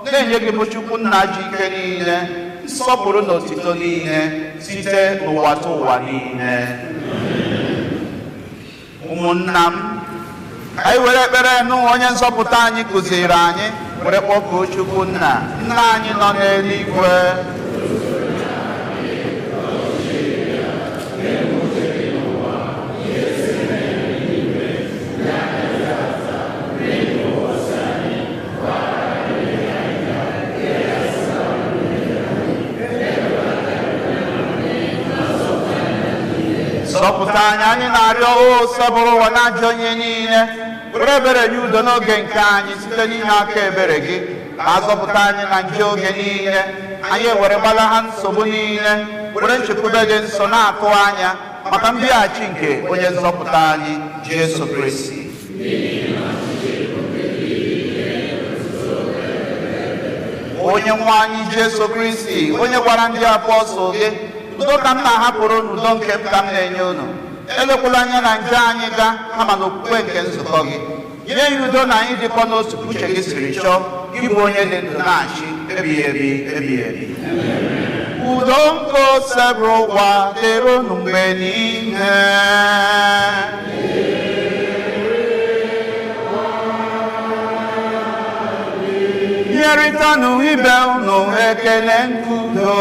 na-enye gị bụ Chukwu Nna ji ike niile, nsọpụrụ na otito niile site n'ụwa tụ ụwa niile. Ụmụnna m, ka anyị were ekpere nụ onye nzọpụta anyị kụziri anyị, were kpọkuo Chukwu Nna, Nna anyị nọ n'eluigwe. Zọpụta anyị, anyị na-arịọ o sebụrụ ụwa na ajọ onye niile, were ebere nye udo n'oge nke anyị site n'inye aka ebere gị, ka a zọpụta anyị na njọ oge niile, anyị ewere gbalaha nsogbu niile, were nchekwube dị nsọ na-atụ anya maka mbịaghachi nke onye nzọpụta anyị Jesu Kristi. Onye nwe anyị Jesu Kristi, onye gwara ndị apọstụl gị, udo ka m na-ahapụrụ unu, udo nke m ka m na-enye unu. Elekwala anya na nje anyị ga, kama na okwukwe nke nzukọ gị. Nye ya udo na anyị dịkọ n'otu ka uche gị siri chọọ, gị bụ onye dị ndụ na-achị ebighị ebi ebighị ebi. Udo nke osebụrụ ụwa dịrị unu mgbe niile. Nyerịtanụ ibe unu ekele nke udo.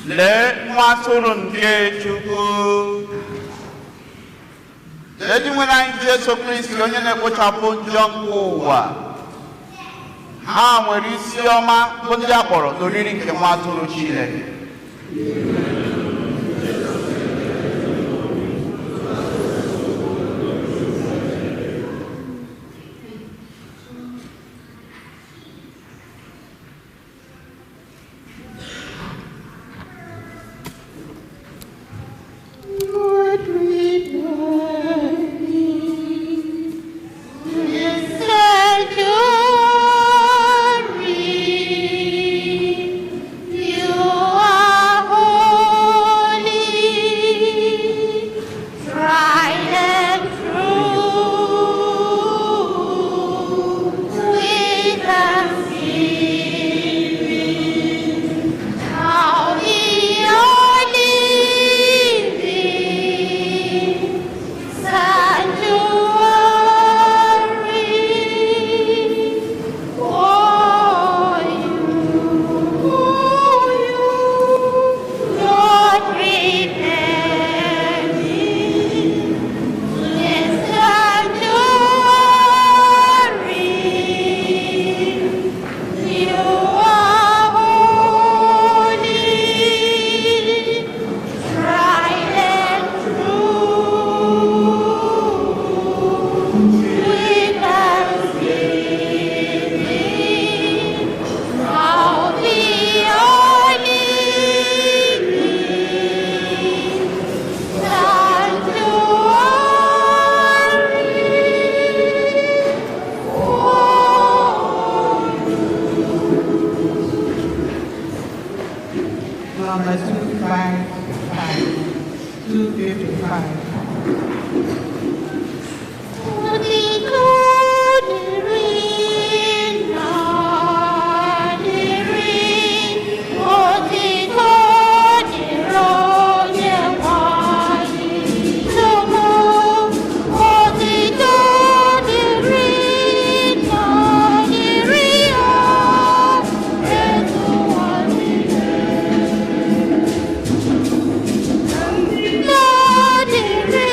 Lee nwa atụrụ nke Chukwu. Lee dị nwere anyị Jesu Kristi, onye na-ekpochapụ njọ nke ụwa. Ha nwere isi ọma bụ ndị a kpọrọ n'oriri nke nwa atụrụ Chineke. Lord, remember me. This sanctuary, you are holy, tried and true, with thanksgiving. How we are living, sanctuary for you, Lord, prepare me this sanctuary. You are holy, tried and true, with thanksgiving, how we are living, sanctuary for Number 255, 255. Otito dịrị nna, dịrị, otito dịrị onye nwe anyị. Chukwu, otito dịrị nna, dịrị ya, eze ụwa niile. Nna dịrị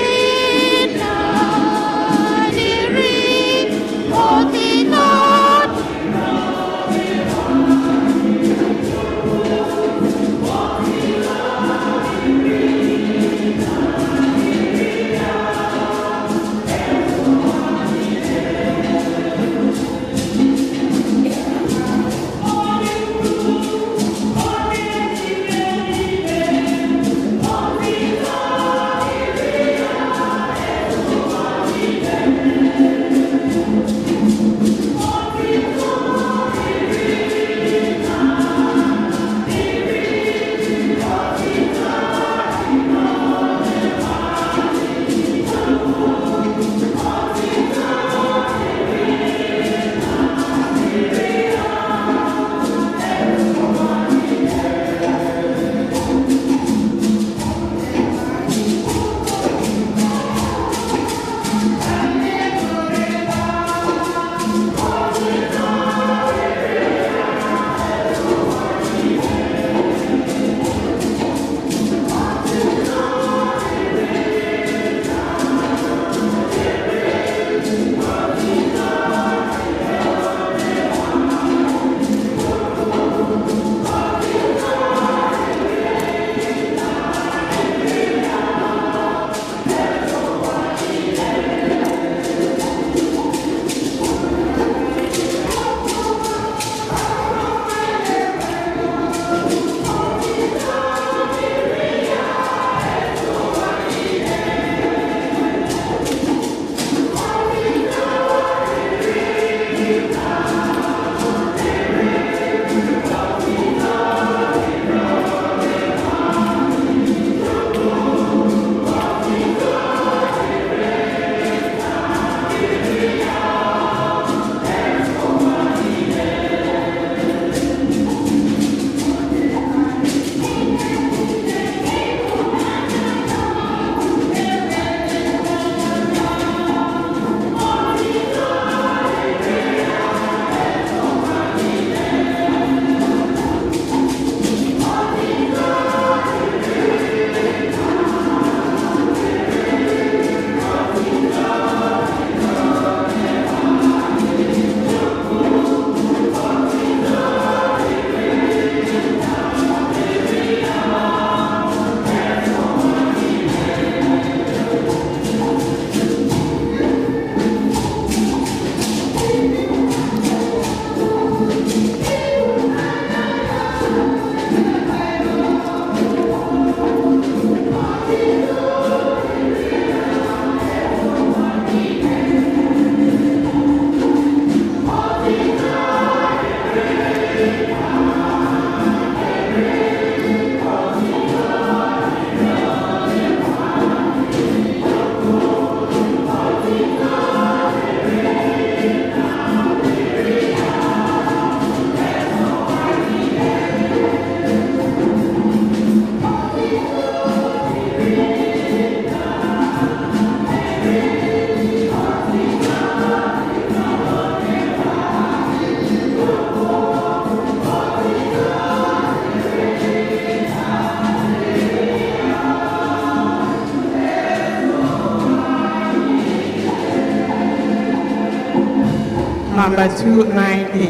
Number 298.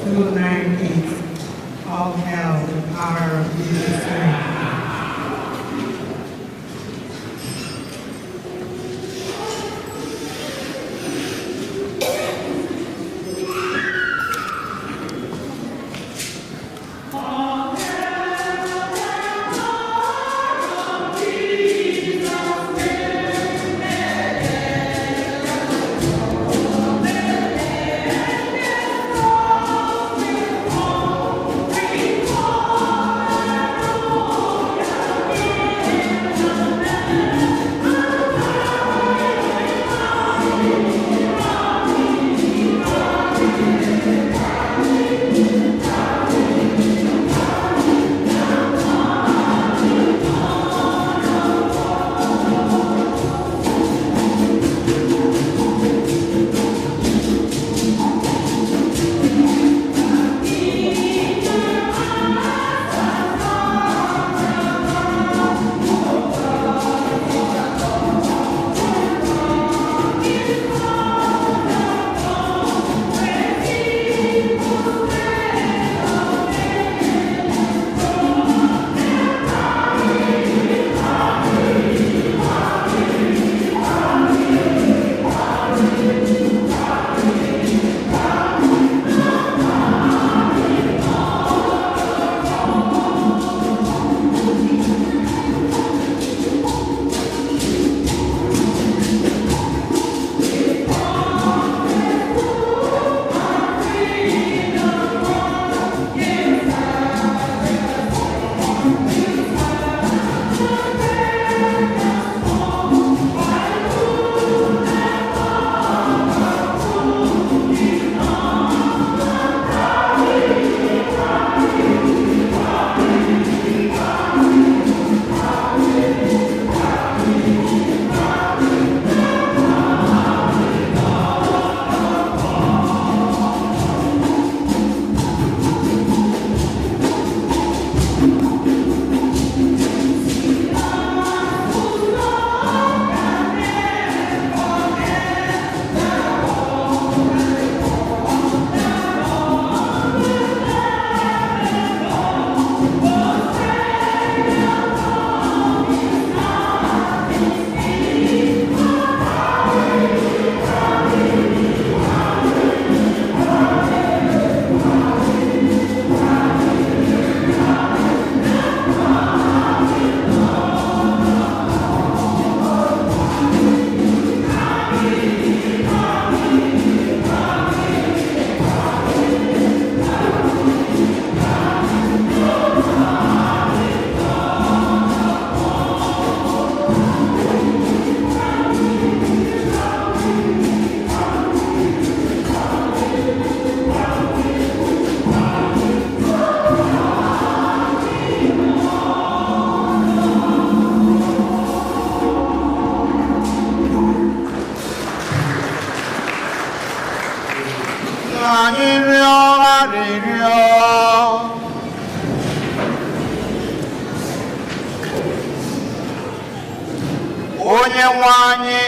298. All hail the power of Jesus' name. Anyị rịọ arịrịọ. Onye nwe anyị,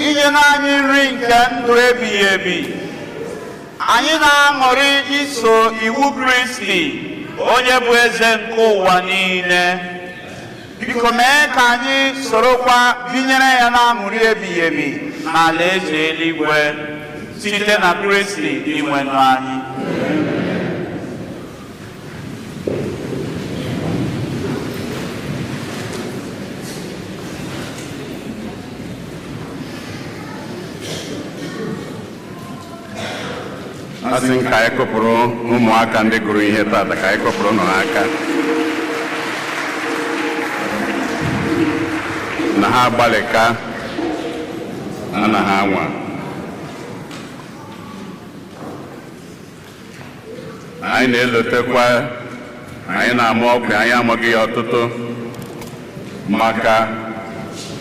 inye anyị nri nke ndụ ebighị ebi, anyị na-aṅụrị iso iwu Kristi, onye bụ eze nke ụwa niile. Biko mee ka anyị sorokwa binyere ya na-aṅụrị ebighị ebi n'ala eze eluigwe, site na Kristi Dinwenụ anyị. Asị m ka anyị kụpụrụ ụmụaka ndị gụrụ ihe tata, ka anyị kụpụrụ nọ n'aka na ha agbalịka na ha anwa. Anyị na-elotekwa, anyị na-ama ọkwa, anyị amaghị ya ọtụtụ maka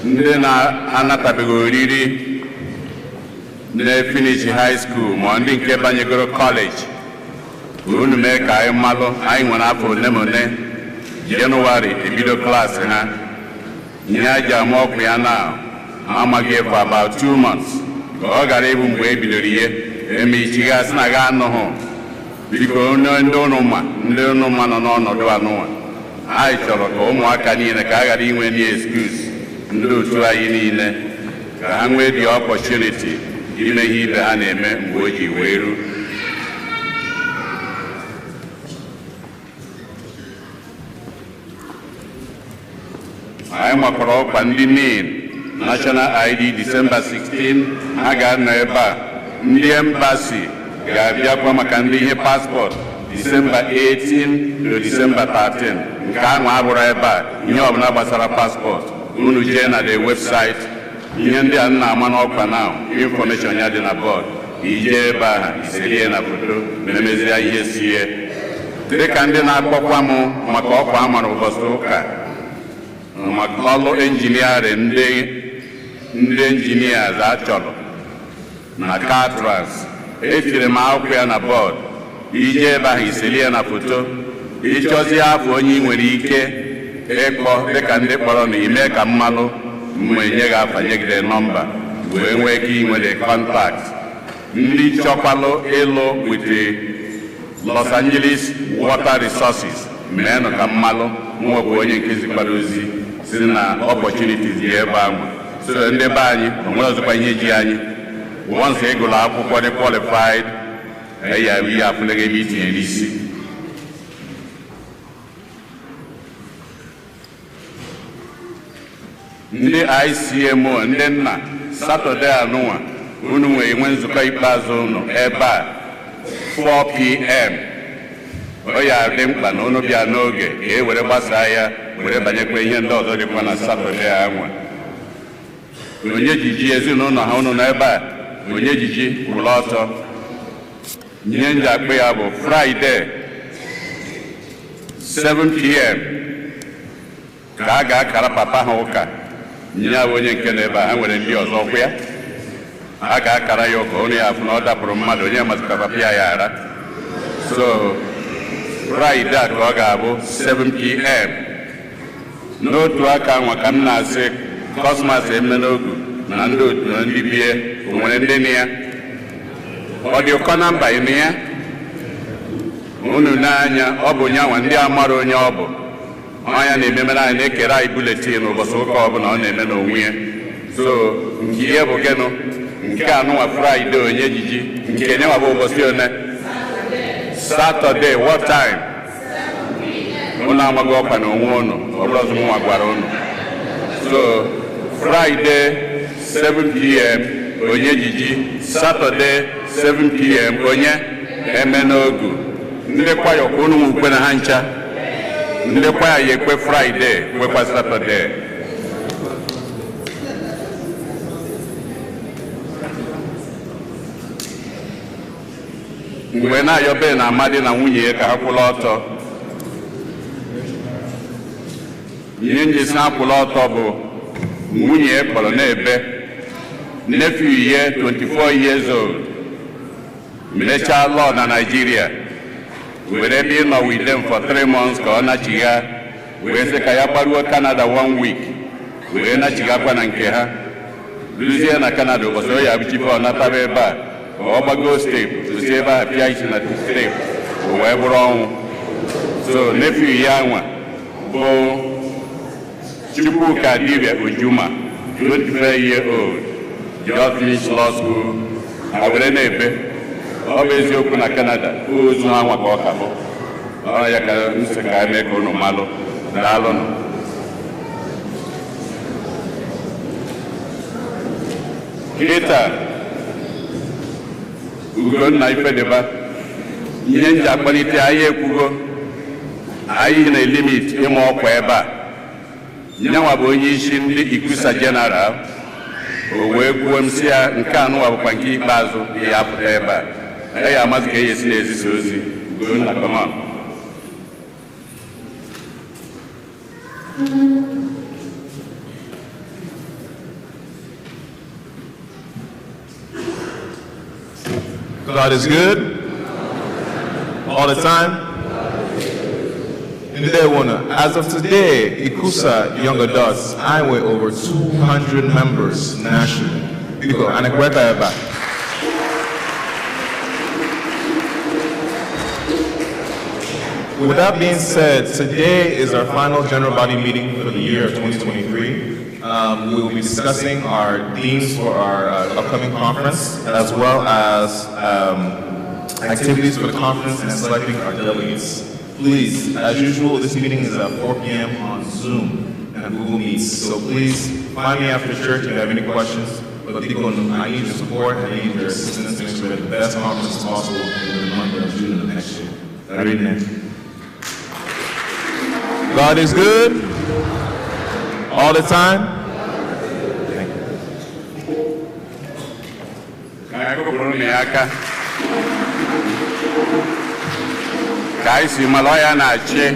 ndị na-anatabeghị oriri na-efinish high school ma ndị nke banyegoro kọleji. Unu mee ka anyị malụ, anyị nwere afọ one ma one. Jenụwarị ebido klaasị ha. Ihe a ji ama ọkwa ya na amaghị for about 2 months. Ka ọ gara ịbụ mgbe e bidoro ihe eme ichigha sị na ga anụghụ. Biko, ndị ụnụ ma, ndị ụnụ ma nọ n'ọnọdụ anụnwa, anyị chọrọ ka ụmụaka niile ka a ghara inwe any excuse. Ndị otu anyị niile ka ha nwee the opportunity ime ihe ibe ha na-eme mgbe o ji wee ru. Anyị makwara ọkwa ndị NIN, National ID, December 16, ha ga-anọ ebe a. Ndị embassy ga-abịakwa maka ndị ihe passport, December 18 to December 13. Nke ahụ abụrụ ebe a. Ihe ọbụla gbasara passport, unu jee na the website. Ihe ndị a na-ama n'ọkwa na information ya dị na board. Ije ebe ahụ, iselie na foto, memezie ihe sie. Dịka ndị na-akpọkwa m maka ọkwa a mara ụbọchị ụka maka ọlụ engineering, ndị engineers a chọrọ na Caltrans, etiri m akwụkwọ ya na board. Ije ebe ahụ, iselie na foto, ịchọzie afọ onye ị nwere ike ịkpọ. Dịka ndị kpọrọ na ime ka mmalụ mgbe nye gị afa, nyegide nọmba, wee nwee ike inwere contact. Ndị chọkwalụ ịlụ with the Los Angeles Water Resources, meenụ ka mmalụ. Nwekwa onye nke zikwara ozi si na opportunities dị ebe ahụ. So ndị be anyị, o nwere ọzọkwa ihe ji anyị. Once ị gụrụ akwụkwọ, dị qualified, ya ihe afụnaghị ebe itinye n'isi. Ndị ICMO, ndị nna, Saturday anụnwa unu nwere enwe nzukọ ikpeazụ unu ebe a 4 p.m. Ọ ya dị mkpa na unu bịa n'oge ka e were gbasaa ya, were banyekwa ihe ndị ọzọ dịkwa na Saturday anwa. Onye jiji ezinụlọ ha, unu nọ ebe a, onye jiji kwụrụ ọtọ. Ihe nji akpụ ya bụ Friday 7 p.m. ka a ga-akara papa ha ụka. Nye ya bụ onye nke nọ ebe a, ha nwere ndị ọzọ kwa ya a ga-akara ya ụka. Onye ya afụ na ọ dapụrụ mmadụ, onye masịkwa papa ya ya ara. So Friday a ka ọ ga-abụ 7 p.m. N'otu aka nwa ka m na-asị Cosmas Emenogu na ndị otu na ndị bie, o nwere ndị na ya ọ dị ụkọ na mba ime ya. Unu n'anya, ọ bụ nyanwa ndị amara onye ọ bụ ọnya na-ememere anyị, na-ekere anyị bulletin ụbọchị ụka ọbụla ọ na-eme n'onwe ya. So nke ihe bụ gịnụ nke anụnwa Friday, onye jiji nke nyenwa bụ ụbọchị one? Saturday, what time? Unu amaghị ọkwa na onwe unu, ọ bụrụ ọzọ mụnwa gwara unu. So Friday 7 p.m. onye jiji, Saturday 7 p.m. onye Emenogu. Ndị kwaya kwa unu ukwe na ha ncha, ndị kwaya ya ekwe Friday, kwekwa Saturday. Mgbe na-ayọbe na Amadi na nwunye ya ka ha kwụla ọtọ, ihe njisi ha kwụla ọtọ bụ nwunye ya kpọrọ na-ebe. Nephew ya, 24 years old, mechaa law na Nigeria, were ebe ịnọ with them for 3 months ka ọ nachigha, wee sị ka ya gbaruo Canada one week, wee nachighakwa na nke ha. Ruzie na Canada, ụbọchị o ya abụchife ọ nataba ebe a, ka ọ gbago step, osi ebe a pịa isi na step, o wee bụrụ ọnwụ. So nephew ya nwa bụ Chukwuka Dibia Ojuma, 25 year old, just finished law school, ha were na-ebe. Ọ bụ eziokwu na Canada ozu ha nwa ka ọ ka bụ ọ ya ka m sị ka mee ka unu malụ. Daalụnụ. Kịta Ugonna Ifedeba, ihe nji akpalite anyị ekwugo, anyị na-elimit ịma ọkwa ebe a. Nyanwa bụ onye isi ndị ICCUSA General. O wee kwuo m sị ya nke anụwa bụkwa nke ikpeazụ ya apụta ebe a. Ya amasị ka e esi na-ezisa ozi. Ugonna, come on. God is good all the time. Ndewona, as of today, ICCUSA Young Adults, I weigh over 200 members nationally. Biko, a na-ekweta ebe a? With that being said, today is our final general body meeting for the year of 2023. We will be discussing our themes for our upcoming conference, as well as activities for the conference and selecting our delegates. Please, as usual, this meeting is at 4 p.m. on Zoom and Google Meets. So please find me after church if you have any questions. But biko, I need your support, I need your assistance to make sure we have the best conference possible in the month of June of next year. God is good all the time. Thank you. Ka anyị kụpụrụ na ya aka ka anyị si mara ya na-achị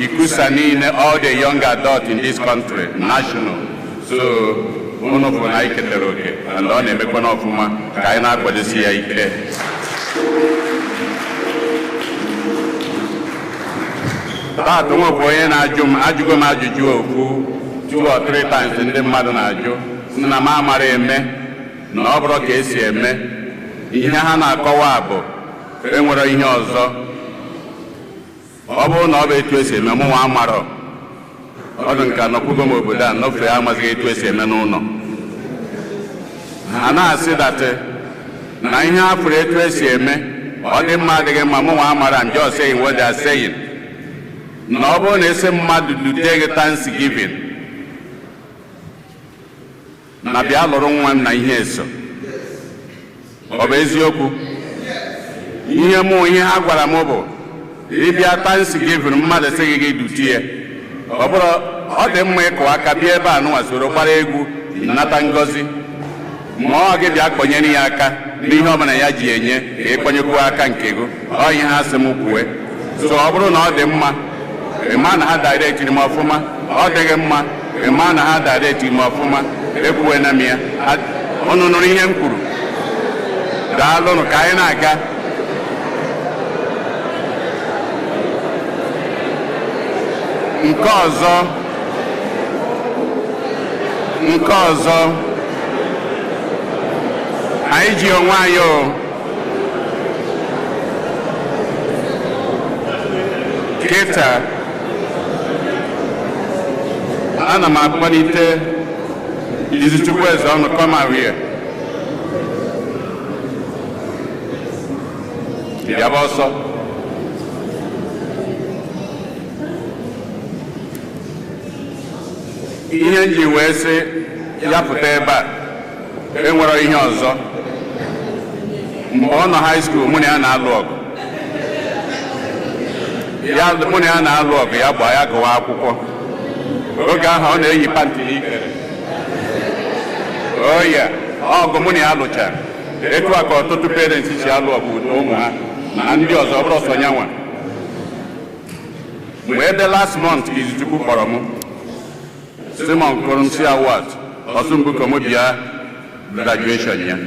ICCUSA niile, all the young adult in this country, national. So unu bụ na anyị ketara oke and ọ na-emekwa n'ọfụma ka anyị na-akwadosi ya ike. Taata nwekwa onye na-ajụ m, ajụgo m ajụjụ ofu two or three times. Ndị mmadụ na-ajụ sị na m amara eme na ọ bụrụ ka esi eme ihe ha na-akọwa bụ enwere ihe ọzọ. Ọ bụrụ na ọ bụ etu esi eme, mụnwa amarọ ọdụ nke anọkwugo m obodo a nọfee, amazighị etu esi eme n'ụlọ. Ha na-asị that na ihe a fụrụ etu esi eme ọ dị mma, adịghị mma, mụnwa amara. I'm just saying what they are saying, na ọ bụrụ na esi mmadụ dute gị Thanksgiving na bịa lụrụ nwa m na ihe eso, ọ bụ eziokwu? Ihe mụ, ihe ha gwara m bụ ịbịa Thanksgiving, mmadụ sị gị gị dutie, ọ bụrụ ọ dị mma ịkụ aka bịa ebe a nụnwa soro gbara egwu nata ngọzi, ma ọ gị bịa kpọnyere ya aka n'ihe ọbụla ya ji enye ka ịkpọnyekwuo aka nke gị. Ọ ihe ha sị m kwue. So ọ bụrụ na ọ dị mma, ịma na ha directiri m ọfụma. Ọ dịghị mma, ịma na ha directiri m ọfụma. Ekwuwena m ya. Unu nụrụ ihe m kwuru? Daalụnụ. Ka anyị na-aga. Nke ọzọ anyị ji onwe anyị o kịta, ana m akpọlite Izuchukwu Eze ọnụ. Come out here, bịaba ọsọ. Ihe m ji wee sị ya pụta ebe a enwere ihe ọzọ. Mgbe ọ nọ high school, mụ na ya na-alụ ọgụ ya, mụ na ya na-alụ ọgụ, ya gbaa ya gụwa akwụkwọ. Oge ahụ ọ na-eyi pant n'ikere oya ọgụ mụ na ya lụchara. Etu a ka ọtụtụ parents si alụ ọgụ with ụmụ ha na ndị ọzọ, ọ bụrụ sọ nyanwa. Mgbe ebe last month, Izuchukwu kpọrọ m Simon kụrụ m si award ọsụmbụ ka mụ bịa graduation ya.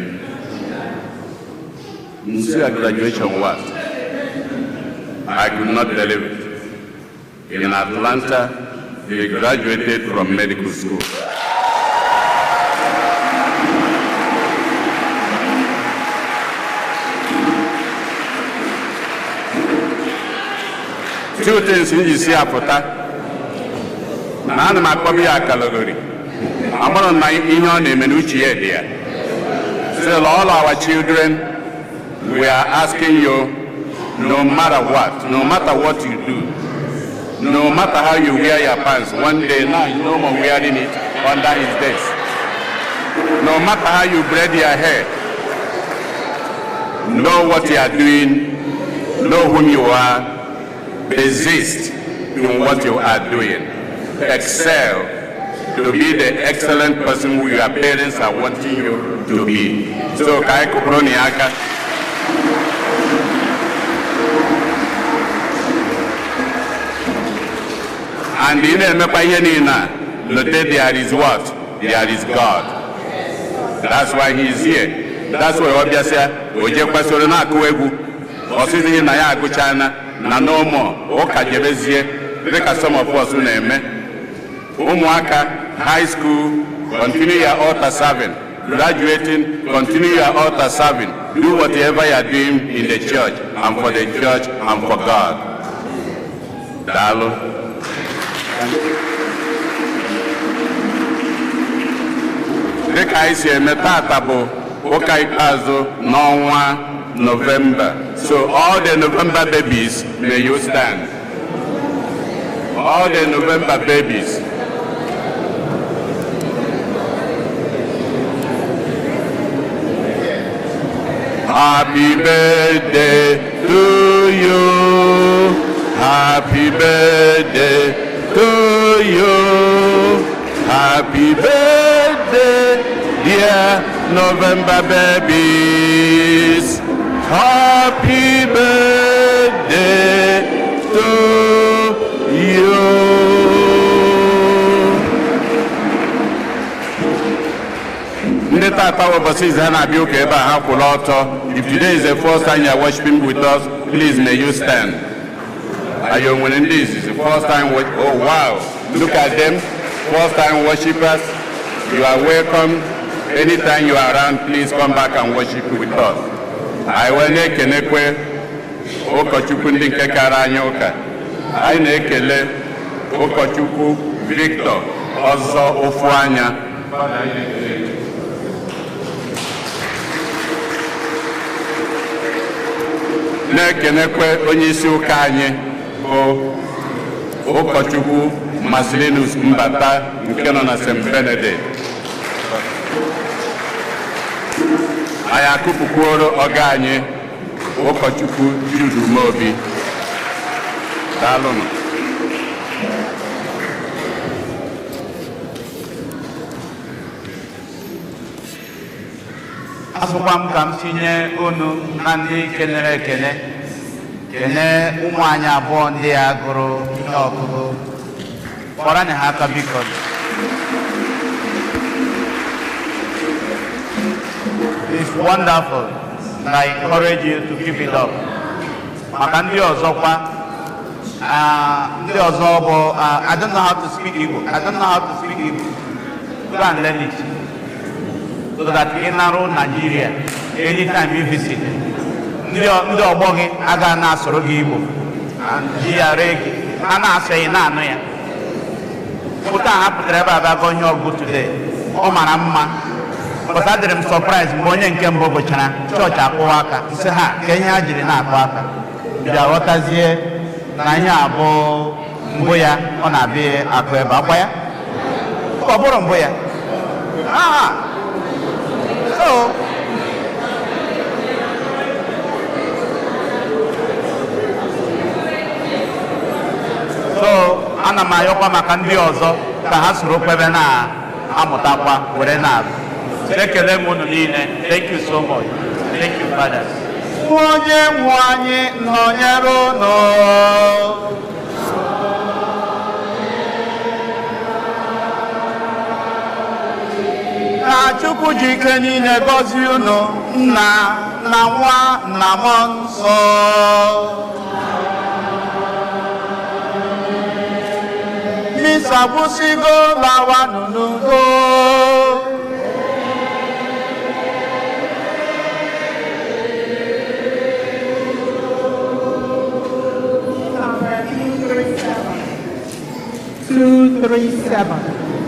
Nsi ya, "Graduation what?" I could not believe it. In Atlanta, he graduated from medical school. Two things m ji si apụta na ana m akpọbụ ya akalogori amụrụ na ihe ọ na-eme na uche ya dị ya. So all our children, we are asking you, no matter what, no matter what you do, no matter how you wear your pants, one day now he's no more wearing it under his desk, no matter how you braid your hair, know what you are doing, know whom you are, persist in what you are doing, excel to be the excellent person who your parents are wanting you to be. So ka anyị kụpụrụ na ya aka. And ị na-emekwa ihe niile a, lote there is what? There is God. That's why he is here. That's why ọ bịasịa o jekwasoro na-akụ egwu, ọ sịzighị na ya agụchana na no more, ụka jebezie dịka some of us na-eme. Ụmụaka high school, continue your altar serving. Graduating, continue your altar serving. Do whatever you are doing in the church and for the church and for God. Daalụ. Dịka anyị si eme, tata bụ ụka ikpeazụ n'ọnwa November. So all the November babies, may you stand. All the November babies. Happy birthday to you. Happy birthday to you. Happy birthday, dear November babies. Happy birthday to you. Ndị tata ụbọchị izu ha na-abịa ụka ebe a, ha kwụrụ ọtọ. If today is the first time you are worshiping with us, please may you stand. Anyị o nwere ndị izizi first time? Oh wow, look at them, first time worshipers. You are welcome. Anytime you are around, please come back and worship with us. Anyị wee na-ekenekwe ụkọchukwu ndị nke kara anyị ụka. Anyị na-ekele Ụkọchukwu Victor Ọzọ Ofu Anya, na-ekenekwe onye isi ụka anyị bụ Ụkọchukwu Marcelinus Mbata nke nọ na St. Benedict. Anyị akụpụkwuoro ọga anyị, Ụkọchukwu Jude Umeobi. Daalụnụ. Asụkwa m ka m tinye unu na ndị kenere ekene, kene ụmụ anyị abụọ ndị a gụrụ ihe ọgụgụ. Kpọrọ anyị ha aka, biko. It's wonderful and I encourage you to keep it up. Maka ndị ọzọkwa, ndị ọzọ bụ I don't know how to speak Igbo. I don't know how to speak Igbo. Go and learn it so that ị narụ Nigeria, anytime you visit, ndị ọgbọ gị agaghị na-asụrụ gị Igbo ji ya ree gị. A na-asụ ya, ị na-anụ ya. Pụta, ha pụtara ebe a bịa gụọ ihe ọgụgụ today. Ọ mara mma, but adịrị m surprise mgbe onye nke mbụ gụchara, chọọchị akwụwa aka. Nsị ha ka ihe ha jiri na-akụ aka, bịa ghọtazie na ihe a bụ mbụ ya ọ na-abịa akụ ebe akwa ya. Ọ bụrụ mbụ ya. Ah, so ana m ayọkwa maka ndị ọzọ ka ha soro kwebe na-amụtakwa were na-agụ. Ekele m unu niile. Thank you so much. Thank you, fathers. Onye nwe anyị nọnyere unu. Ka Chukwu ji ike niile gọzie unu, Nna na Nwa na Mmụọ Nsọ. Misa gwụsịgo, lawanụ n'udo. Number 237. 237.